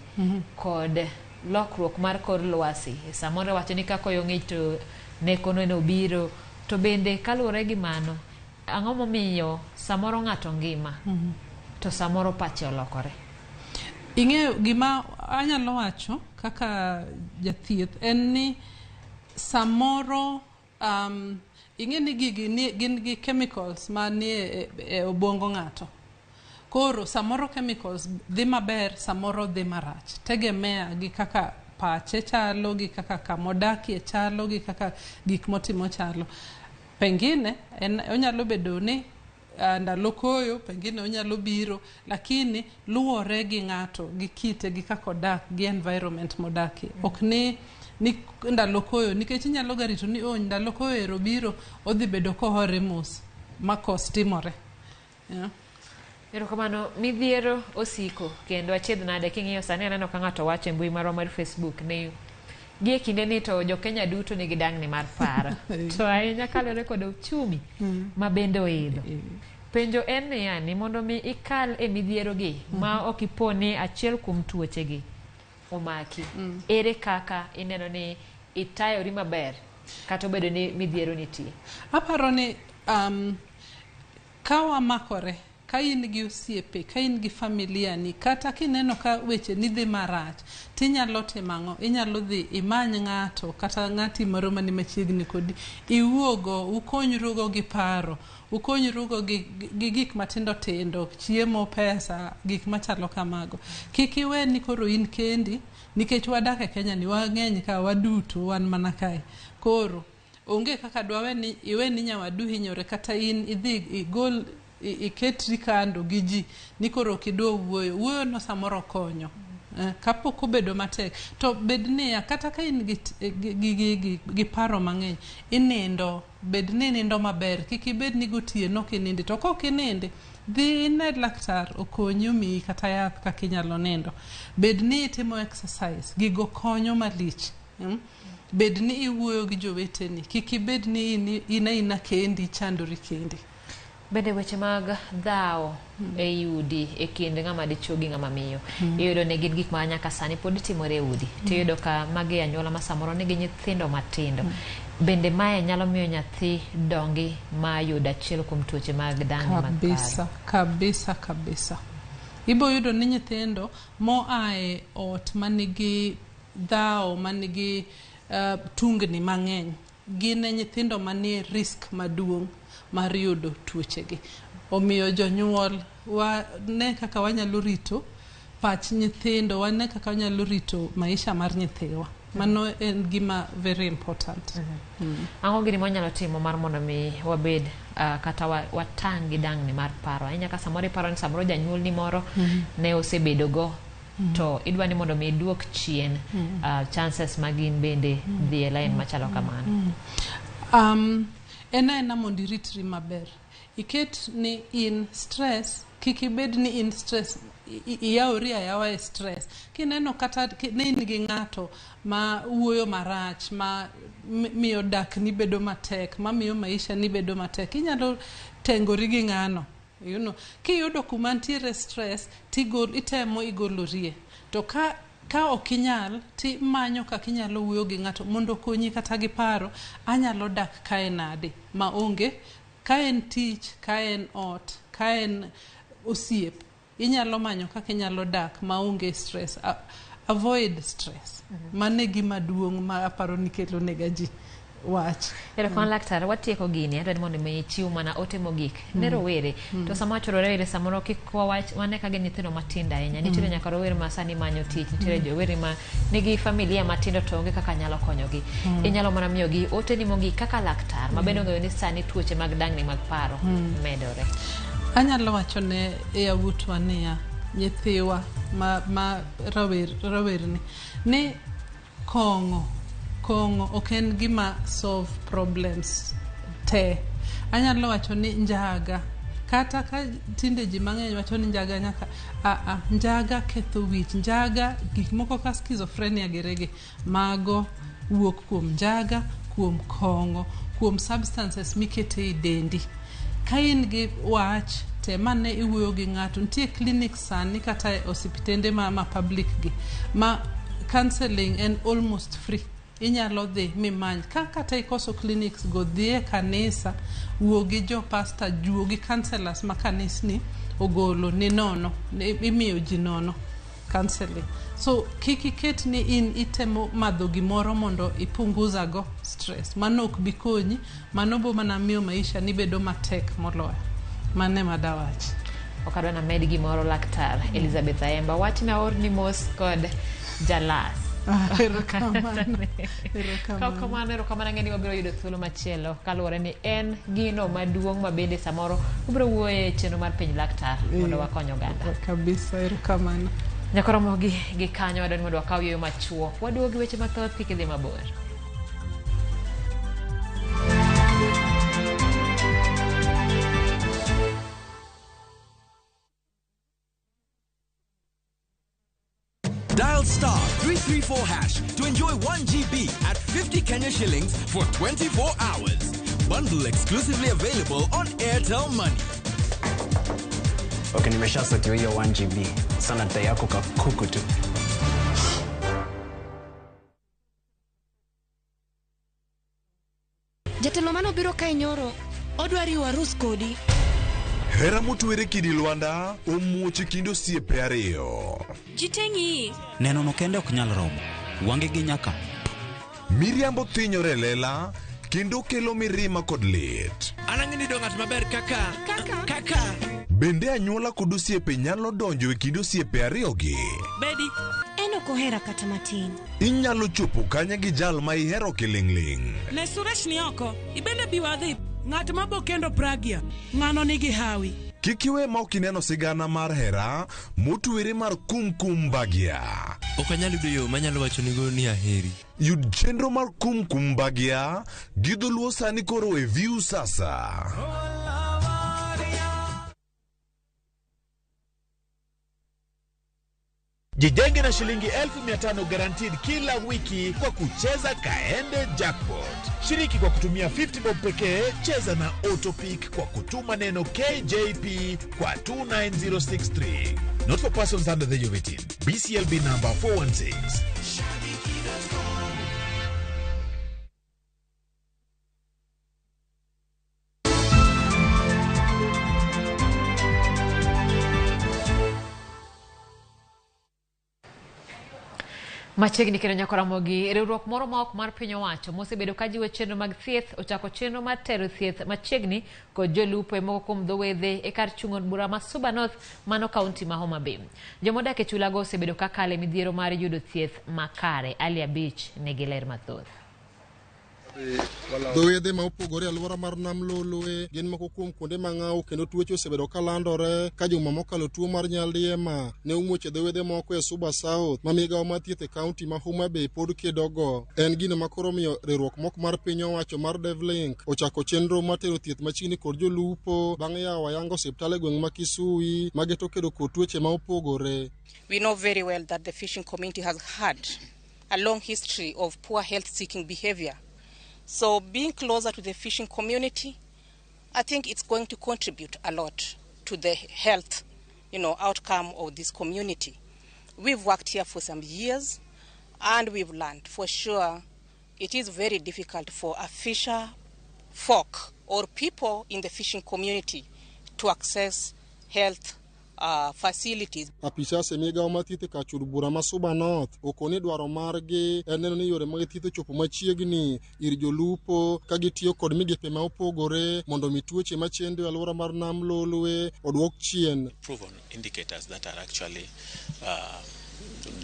Speaker 1: kod lokruok mar kor lwasi? Samoro wacho ni ka koyo ng'ich to nekono en obiro, to bende kaluwore gi mano, ang'o momiyo samoro ng'ato ngima to samoro pache olokore?
Speaker 5: Ing'eyo gima anyalo wacho kaka jathieth en ni samoro ing'e ni gigi gin gi chemicals manie e obwongo ng'ato. Koro samoro chemicals dhi maber, samoro dhi marach. Tegemea gi kaka pache chalo, gi kaka kamodakie chalo, gi kaka gik motimo chalo. Pengine en onyalo bedo ni ndalo koyo, pengine onyalo biro, lakini luwore gi ng'ato, gi kite, gi kaka odak, gi environment modakie. Ok ni ndalo koyo, nikech inyalo ga rito ni ndalo koyo ero biro, odhi bedo kohore mos, ma kos timore.
Speaker 1: Erokamano. Midhiero osiko kendo achiedh nade king'iyo sani aneno ka ng'ato wacho e mbui marwa mar Facebook ni gie kinde ni to jo-Kenya duto nigi dang'ni mar paro to ahinya kaluwore kod uchumi ma bende oidho. Penjo en niya, ni mondo mi ikal e midhiero gi ma ok ipo ni achiel kuom tuoche gi omaki, ere kaka ineno ni itayori maber kata obedo ni midhiero nitie?
Speaker 5: Aparo ni ka wamakore, ka in gi osiepe, ka in gi familia ni, kata kineno ka weche ni dhi marach, tinyalo timo ang'o? Inyalo dhi imany ng'ato, kata ng'ati moro mani machiegni kodi, iwuogo, ukonyrugo gi paro, ukonyrugo gi gik matindo tindo, chiemo, pesa, gik machalo kamago. Kik iwe ni koro in kendi, nikech wadak e Kenya ni wang'eny ka waduto wan mana kae. Koro onge kaka dwawe ni iwe ni nyawadu hinyore, kata in idhi igol iketri kando gi ji ni koro ok idwa wuoyo. Wuoyo no samoro konyo. Kapok obedo matek to bed niya, kata ka in gi paro mang'eny, inindo, bed ni inindo maber, kik ibed ni gotieno ok inindi. To kok inindi, dhi ine laktar okonyi omiyi kata yath kaka inyalo nindo. Bed ni itimo exercise, gigo konyo malich. Bed ni iwuoyo gi joweteni, kik ibed ni in aina kendi, chandori kendi.
Speaker 1: Bende weche mag dhawo e udi e kind ng'ama dichuo gi ng'ama miyo, iyudo ni gin gik ma nyaka sani pod timore e udi. Tiyudo ka magi anyuola ma samoro nigi nyithindo matindo. Bende mae nyalo miyo nyathi dongi ma yud achiel kuom tuoche mag dang'ni mag paro?
Speaker 5: Kabisa, kabisa, kabisa. Ibo yudo ni nyithindo moa e ot manigi dhawo, manigi tungni mang'eny, gin e nyithindo manie risk maduong' mar yudo tuochegi. Omiyo jonyuol, wane kaka wanyalo rito pach nyithindo, wane kaka wanyalo rito maisha mar nyithiwa. Mano en gima very important.
Speaker 1: Ang'o gini mwanyalo timo mar mondo mi wabed kata watang' gi dang'ni mar paro? Ahinya ka samoro iparo ni samoro janyuolni moro ne osebedo go, to idwa ni mondo mi iduok chien chances mag in bende dhi e line machalo kamano.
Speaker 5: En aena mondo iritri maber. Iket ni in stress, kik ibed ni in stress, iyawori ayawa e stress. Kineno kata ne in gi ng'ato ma wuoyo marach, ma miyo dak ni bedo matek, ma miyo maisha ni bedo matek, inyalo tengori gi ng'ano. You know, kiyudo kuma nitiere stress, itemo igolorie. To ka Ka ok inyal, timanyo kaka inyalo wuoyo gi ng'ato mondo okonyi kata gi paro, anyalo dak kae nade ma onge, ka en tich, ka en ot, ka en osiep, inyalo manyo kaka inyalo dak maonge stress. Avoid stress. Mano e gima duong' ma aparo ni kelo nega ji wach.
Speaker 1: Erokamano laktar, watieko gini, adwa ni mondo mi ichiw mana ote mogik ne rowere. To sama wacho rowere samoro kik wawach wane ka gin nyithindo matindo ahinya. Nitiere nyaka rowere ma sani manyo tich, nitiere jowere ma nigi familia matindo to onge kaka nyalo konyogi. Inyalo mana miyogi oteni mogik kaka laktar ma bende ong'eyo ni sani tuoche mag dangni mag paro medore.
Speaker 5: Anyalo wacho ne yawuotwa niya, nyithiwa ma rawerni ni kong'o ok en gima solve problems te. Anyalo wacho ni njaga, kata ka tinde ji mang'eny wacho ni njaga nyaka njaga ketho wich, njaga gik moko ka schizophrenia gerege, mago wuok kuom njaga, kuom kong'o, kuom substances mikete e dendi. Ka in gi wach, temane iwuoyo gi ng'ato. Nitie clinic sani kata e osiptende ma public gi ma counseling en almost free. Inyalo dhi mimany. Ka kata ikoso clinics go, dhi e kanisa, wuo gi jo pastor, wuo gi counselors ma kanisni ogolo ni nono, imiyo ji nono counseling. So kik iket ni in itemo madho gimoro mondo ipunguza go stress. Mano ok bi konyi, mano bo mana miyo maisha ni bedo matek moloyo. Mano ema dawach.
Speaker 1: Ok adwa named gimoro laktar Elizabeth Ayemba. Wachna orni mos kod jalas.
Speaker 5: Erokamano.
Speaker 1: Kamano, erokamano ang'e ni wabiro yudo thuolo machielo kaluwore ni en gino maduong' ma bende samoro wabiro wuoye e chenro mar penj laktar mondo wakony oganda.
Speaker 5: Kabisa, erokamano.
Speaker 1: Nyakoromo gi kanyo wadwa ni mondo wakaw yueyo machuok. Waduogo gi weche mathoth, kik idhi mabor.
Speaker 7: Dial star 334 hash to enjoy 1 GB at 50 Kenya shillings for 24 hours. Bundle exclusively available on Airtel Money.
Speaker 8: Okay, nimeshasetiwa hiyo 1 GB. Sana data yako kakuku tu.
Speaker 9: Jatelo mano biro kae nyoro, odwa riwo arus kodi.
Speaker 10: Hera motwere kidi Lwanda omuoch e kind osiepe ariyo.
Speaker 9: Jiteng'i.
Speaker 11: Neno no kende ok nyal romo. Wange gi nyaka.
Speaker 10: Miriambo thinyore lela kendo kelo mirima kod lit.
Speaker 24: An ang'e ni do ng'at maber kaka. Kaka.
Speaker 10: Bende anyuola kod osiepe nyalo donjo e kind osiepe ariyogi.
Speaker 9: Bedi. En ok ohera kata matin.
Speaker 10: Inyalo chopo kanye gi jal ma ihero kiling'ling'.
Speaker 12: Ne Suresh ni oko, ibende bi wadhi. Ng'at ma bo kendo Pragya, ng'ano nigi hawi.
Speaker 10: Kik iwe ma ok ineno sigana mar hera motwere mar Kumkum Bhagya.
Speaker 24: Ok anyal yudo yo manyalo wachonigo ni aheri.
Speaker 10: Yud chenro mar Kumkum Bhagya gi dholuo sani koro e View Sasa.
Speaker 15: Jijenge na shilingi 1500 guaranteed kila wiki kwa kucheza Kaende Jackpot. Shiriki kwa kutumia 50 bob pekee, cheza na Autopick kwa kutuma neno KJP kwa 29063. Not for persons under the age of 18. BCLB number 416.
Speaker 1: Machiegni kendo nyaka Ramogi, riwruok moro ma ok mar piny owacho mosebedo ka jiwo chenro mag thieth ochako chenro mar tero thieth machiegni kod jolupo e moko kuom dho wedhe e kar chung' od bura ma Suba North mano kaunti ma Homa Bay. Jomodak e chulago osebedo ka kale midhiero mar yudo thieth makare. Ali Abich nigi ler mathoth.
Speaker 16: Dho wedhe ma opogore e alwora mar Nam Lolwe gin moko kuom kuonde mang'aw kendo tuoche osebedo ka landore ka juma mokalo tuo mar nyaldiema ne omuoch e dho wedhe moko e Suba South ma migawo mar thieth e kaunti ma Homa Bay pod kedogo. En gino ma koro miyo riwruok moko mar piny owacho mar Devlink ochako chenro mar tero thieth machiegni kod jolupo bang' yawo ayanga osiptal e gweng' ma Kisui ma geto kedo kod tuoche ma opogore.
Speaker 29: We know very well that the fishing community has had a long history of poor health-seeking behavior. So being closer to the fishing community, I think it's going to contribute a lot to the health, outcome of this community. We've worked here for some years and we've learned for sure it is very difficult for a fisher folk or people in the fishing community to access health facilities.
Speaker 16: Apisas e migawo mar thieth e kar chud bura ma Suba North okoni dwaro margi en neno ni yore mag thieth ochopo machiegni ir jolupo ka gitiyo kod migepe ma opogore mondo mi tuoche machendo e alwora mar Nam Lolwe oduok chien.
Speaker 3: Proven indicators that are actually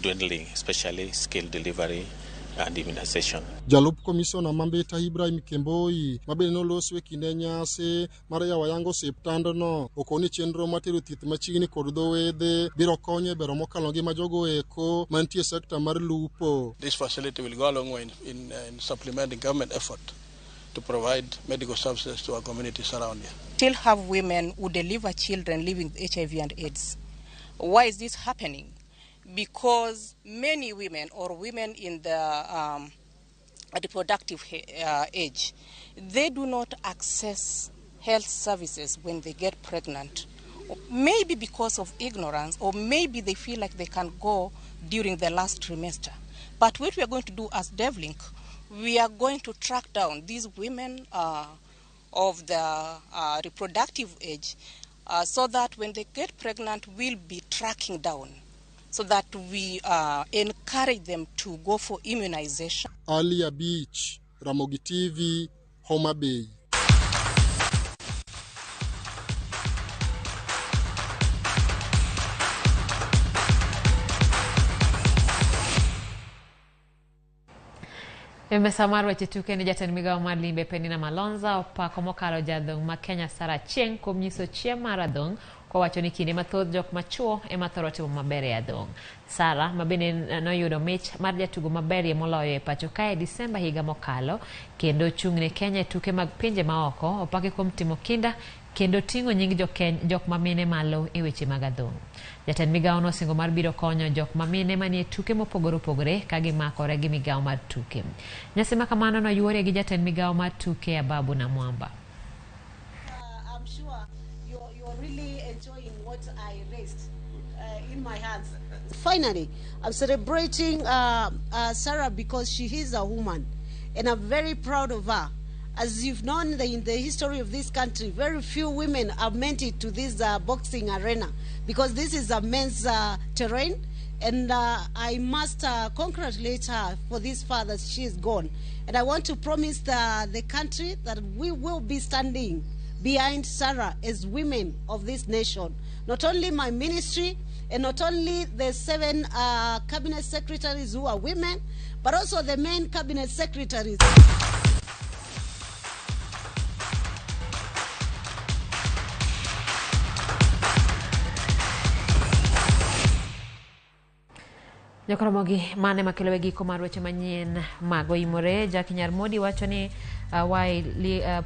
Speaker 3: dwindling, especially skill delivery and immunization.
Speaker 16: Jalup komisona ma Mbita Ibrahim Kemboi ma bende noloso e kinde nyasi mar yawo yango osiptandno okoni chenro mar tero thieth machiegni kod dho wedhe biro konyo e bero mokalo ngima jogo eko mantie e sekta mar lupo.
Speaker 14: This facility will go a long way in supplementing government effort to provide medical services to our communities around here.
Speaker 29: Still have women who deliver children living with HIV and AIDS. Why is this happening? Because many women or women in the reproductive age, they do not access health services when they get pregnant. Maybe because of ignorance, or maybe they feel like they can go during the last trimester. But what we are going to do as DevLink, we are going to track down these women of the reproductive age so that when they get pregnant, we'll be tracking down so that we encourage them to go for immunization.
Speaker 16: Alia Beach, Ramogi TV, Homa Bay.
Speaker 1: E mesa mar weche tuke ni jatend migawo mar limbe Penina Malonza opako mokalo jadhong' ma Kenya Sarah Achieng' kuom nyiso chia mar adhong' kowacho ni kinde mathoth jok machuo ema thoro timo maber e adhong'. Sarah ma bende noyudo mich mar jatugo maberie moloyo e pacho kae Disemba higa mokalo kendo chung' ne Kenya e tuke mag pinje maoko opaki kuom timo kinda kendo ting'o nying jok mamine malo e weche mag adhong'. Jatend migawo nosingo mar biro konyo jok mamine manie tuke mopogore opogore ka gimakore gi migawo mar tuke. Nyasi ma kamano noyuore gi jatend migawo mar tuke Ababu Namwamba.
Speaker 17: I'm sure you're really enjoying what I raised in my hands. Finally, I'm celebrating Sarah because she is a woman, and I'm very proud of her. As you've known in the history of this country, very few women have made it to this boxing arena because this is a men's terrain, and I must congratulate her for this far that she is gone. And I want to promise the country that we will be standing behind Sarah as women of this nation. Not only my ministry and not only the 7 cabinet secretaries who are women, but also the men cabinet secretaries.
Speaker 1: Jokoromogi mane makelo e giko mar weche manyien mag Oimore. Jack Nyarmodi wacho ni why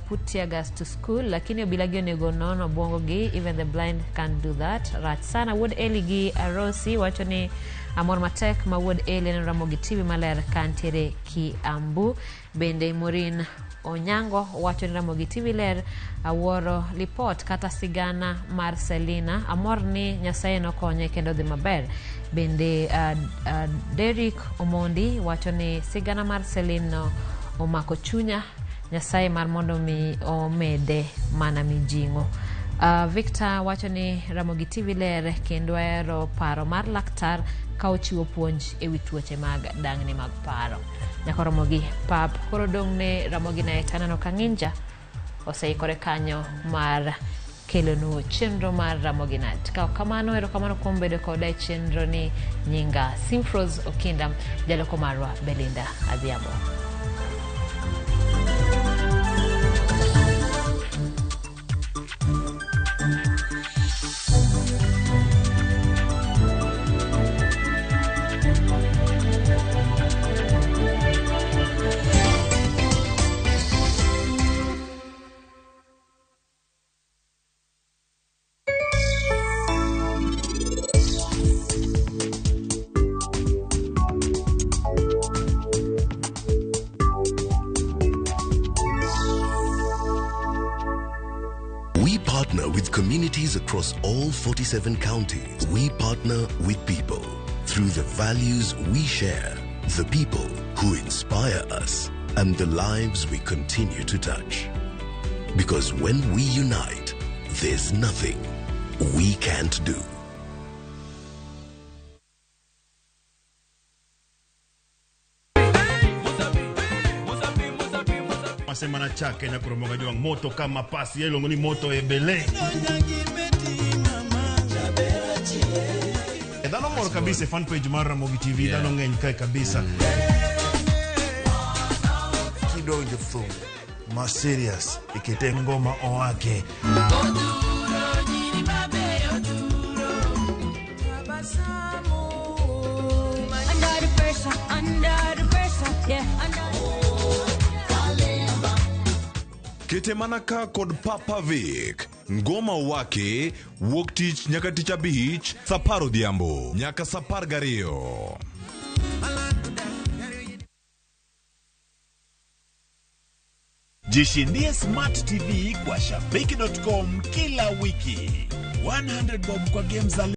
Speaker 1: put tear gas to school, lakini obila gi onego non obwongo gi, even the blind can't do that. Rach sana. Wuod Eli gi Arosi wacho ni amor matek ma wuod Eli en Ramogi TV maler kantiere Kiambu. Bende Maureen Onyango wacho ni Ramogi TV ler, awuoro lipot kata sigana mar Selina, amor ni Nyasaye nokonye kendo dhi maber. Bende Derrick Omondi wacho ni sigana mar Selina omako chunya, Nyasaye mar mondo mi omede mana mijing'o. Victor wacho ni Ramogi TV ler kendo ahero paro mar laktar ka ochiwo puonj ewi tuoche mag dang'ni mag paro. Nyaka Ramogi pap koro dong' ne Ramogi Night. Aneno ka Ng'inja oseikore kanyo mar kelonu chenro mar Ramogi Night. Ka ok kamano, erokamano kuom bedo koda e chenro ni. Nyinga Simfros Okinda, jaloko marwa Belinda Adhiambo.
Speaker 18: Communities across all 47 counties. We partner with people.
Speaker 2: Through the values we share, the people who inspire us, and the lives we continue to touch. Because when we unite, there's nothing we can't do.
Speaker 4: Masema na chake na kuromonga juang moto kama pasi yelongo ni moto ebele. Dhano mor kabisa fan page mar Ramogi TV, dhano ng'eny kae kabisa. Kidonjo thum ma serious ikete ngoma owake.
Speaker 6: Under the pressure, under the pressure, yeah, under.
Speaker 10: Kete mana ka kod Papa Vic. Ngoma wake wuok tich nyaka tich abich saa apar odhiambo nyaka saa apar gariyo.
Speaker 15: Jishindie Smart TV kwa shabiki.com kila wiki. 100 bob kwa games za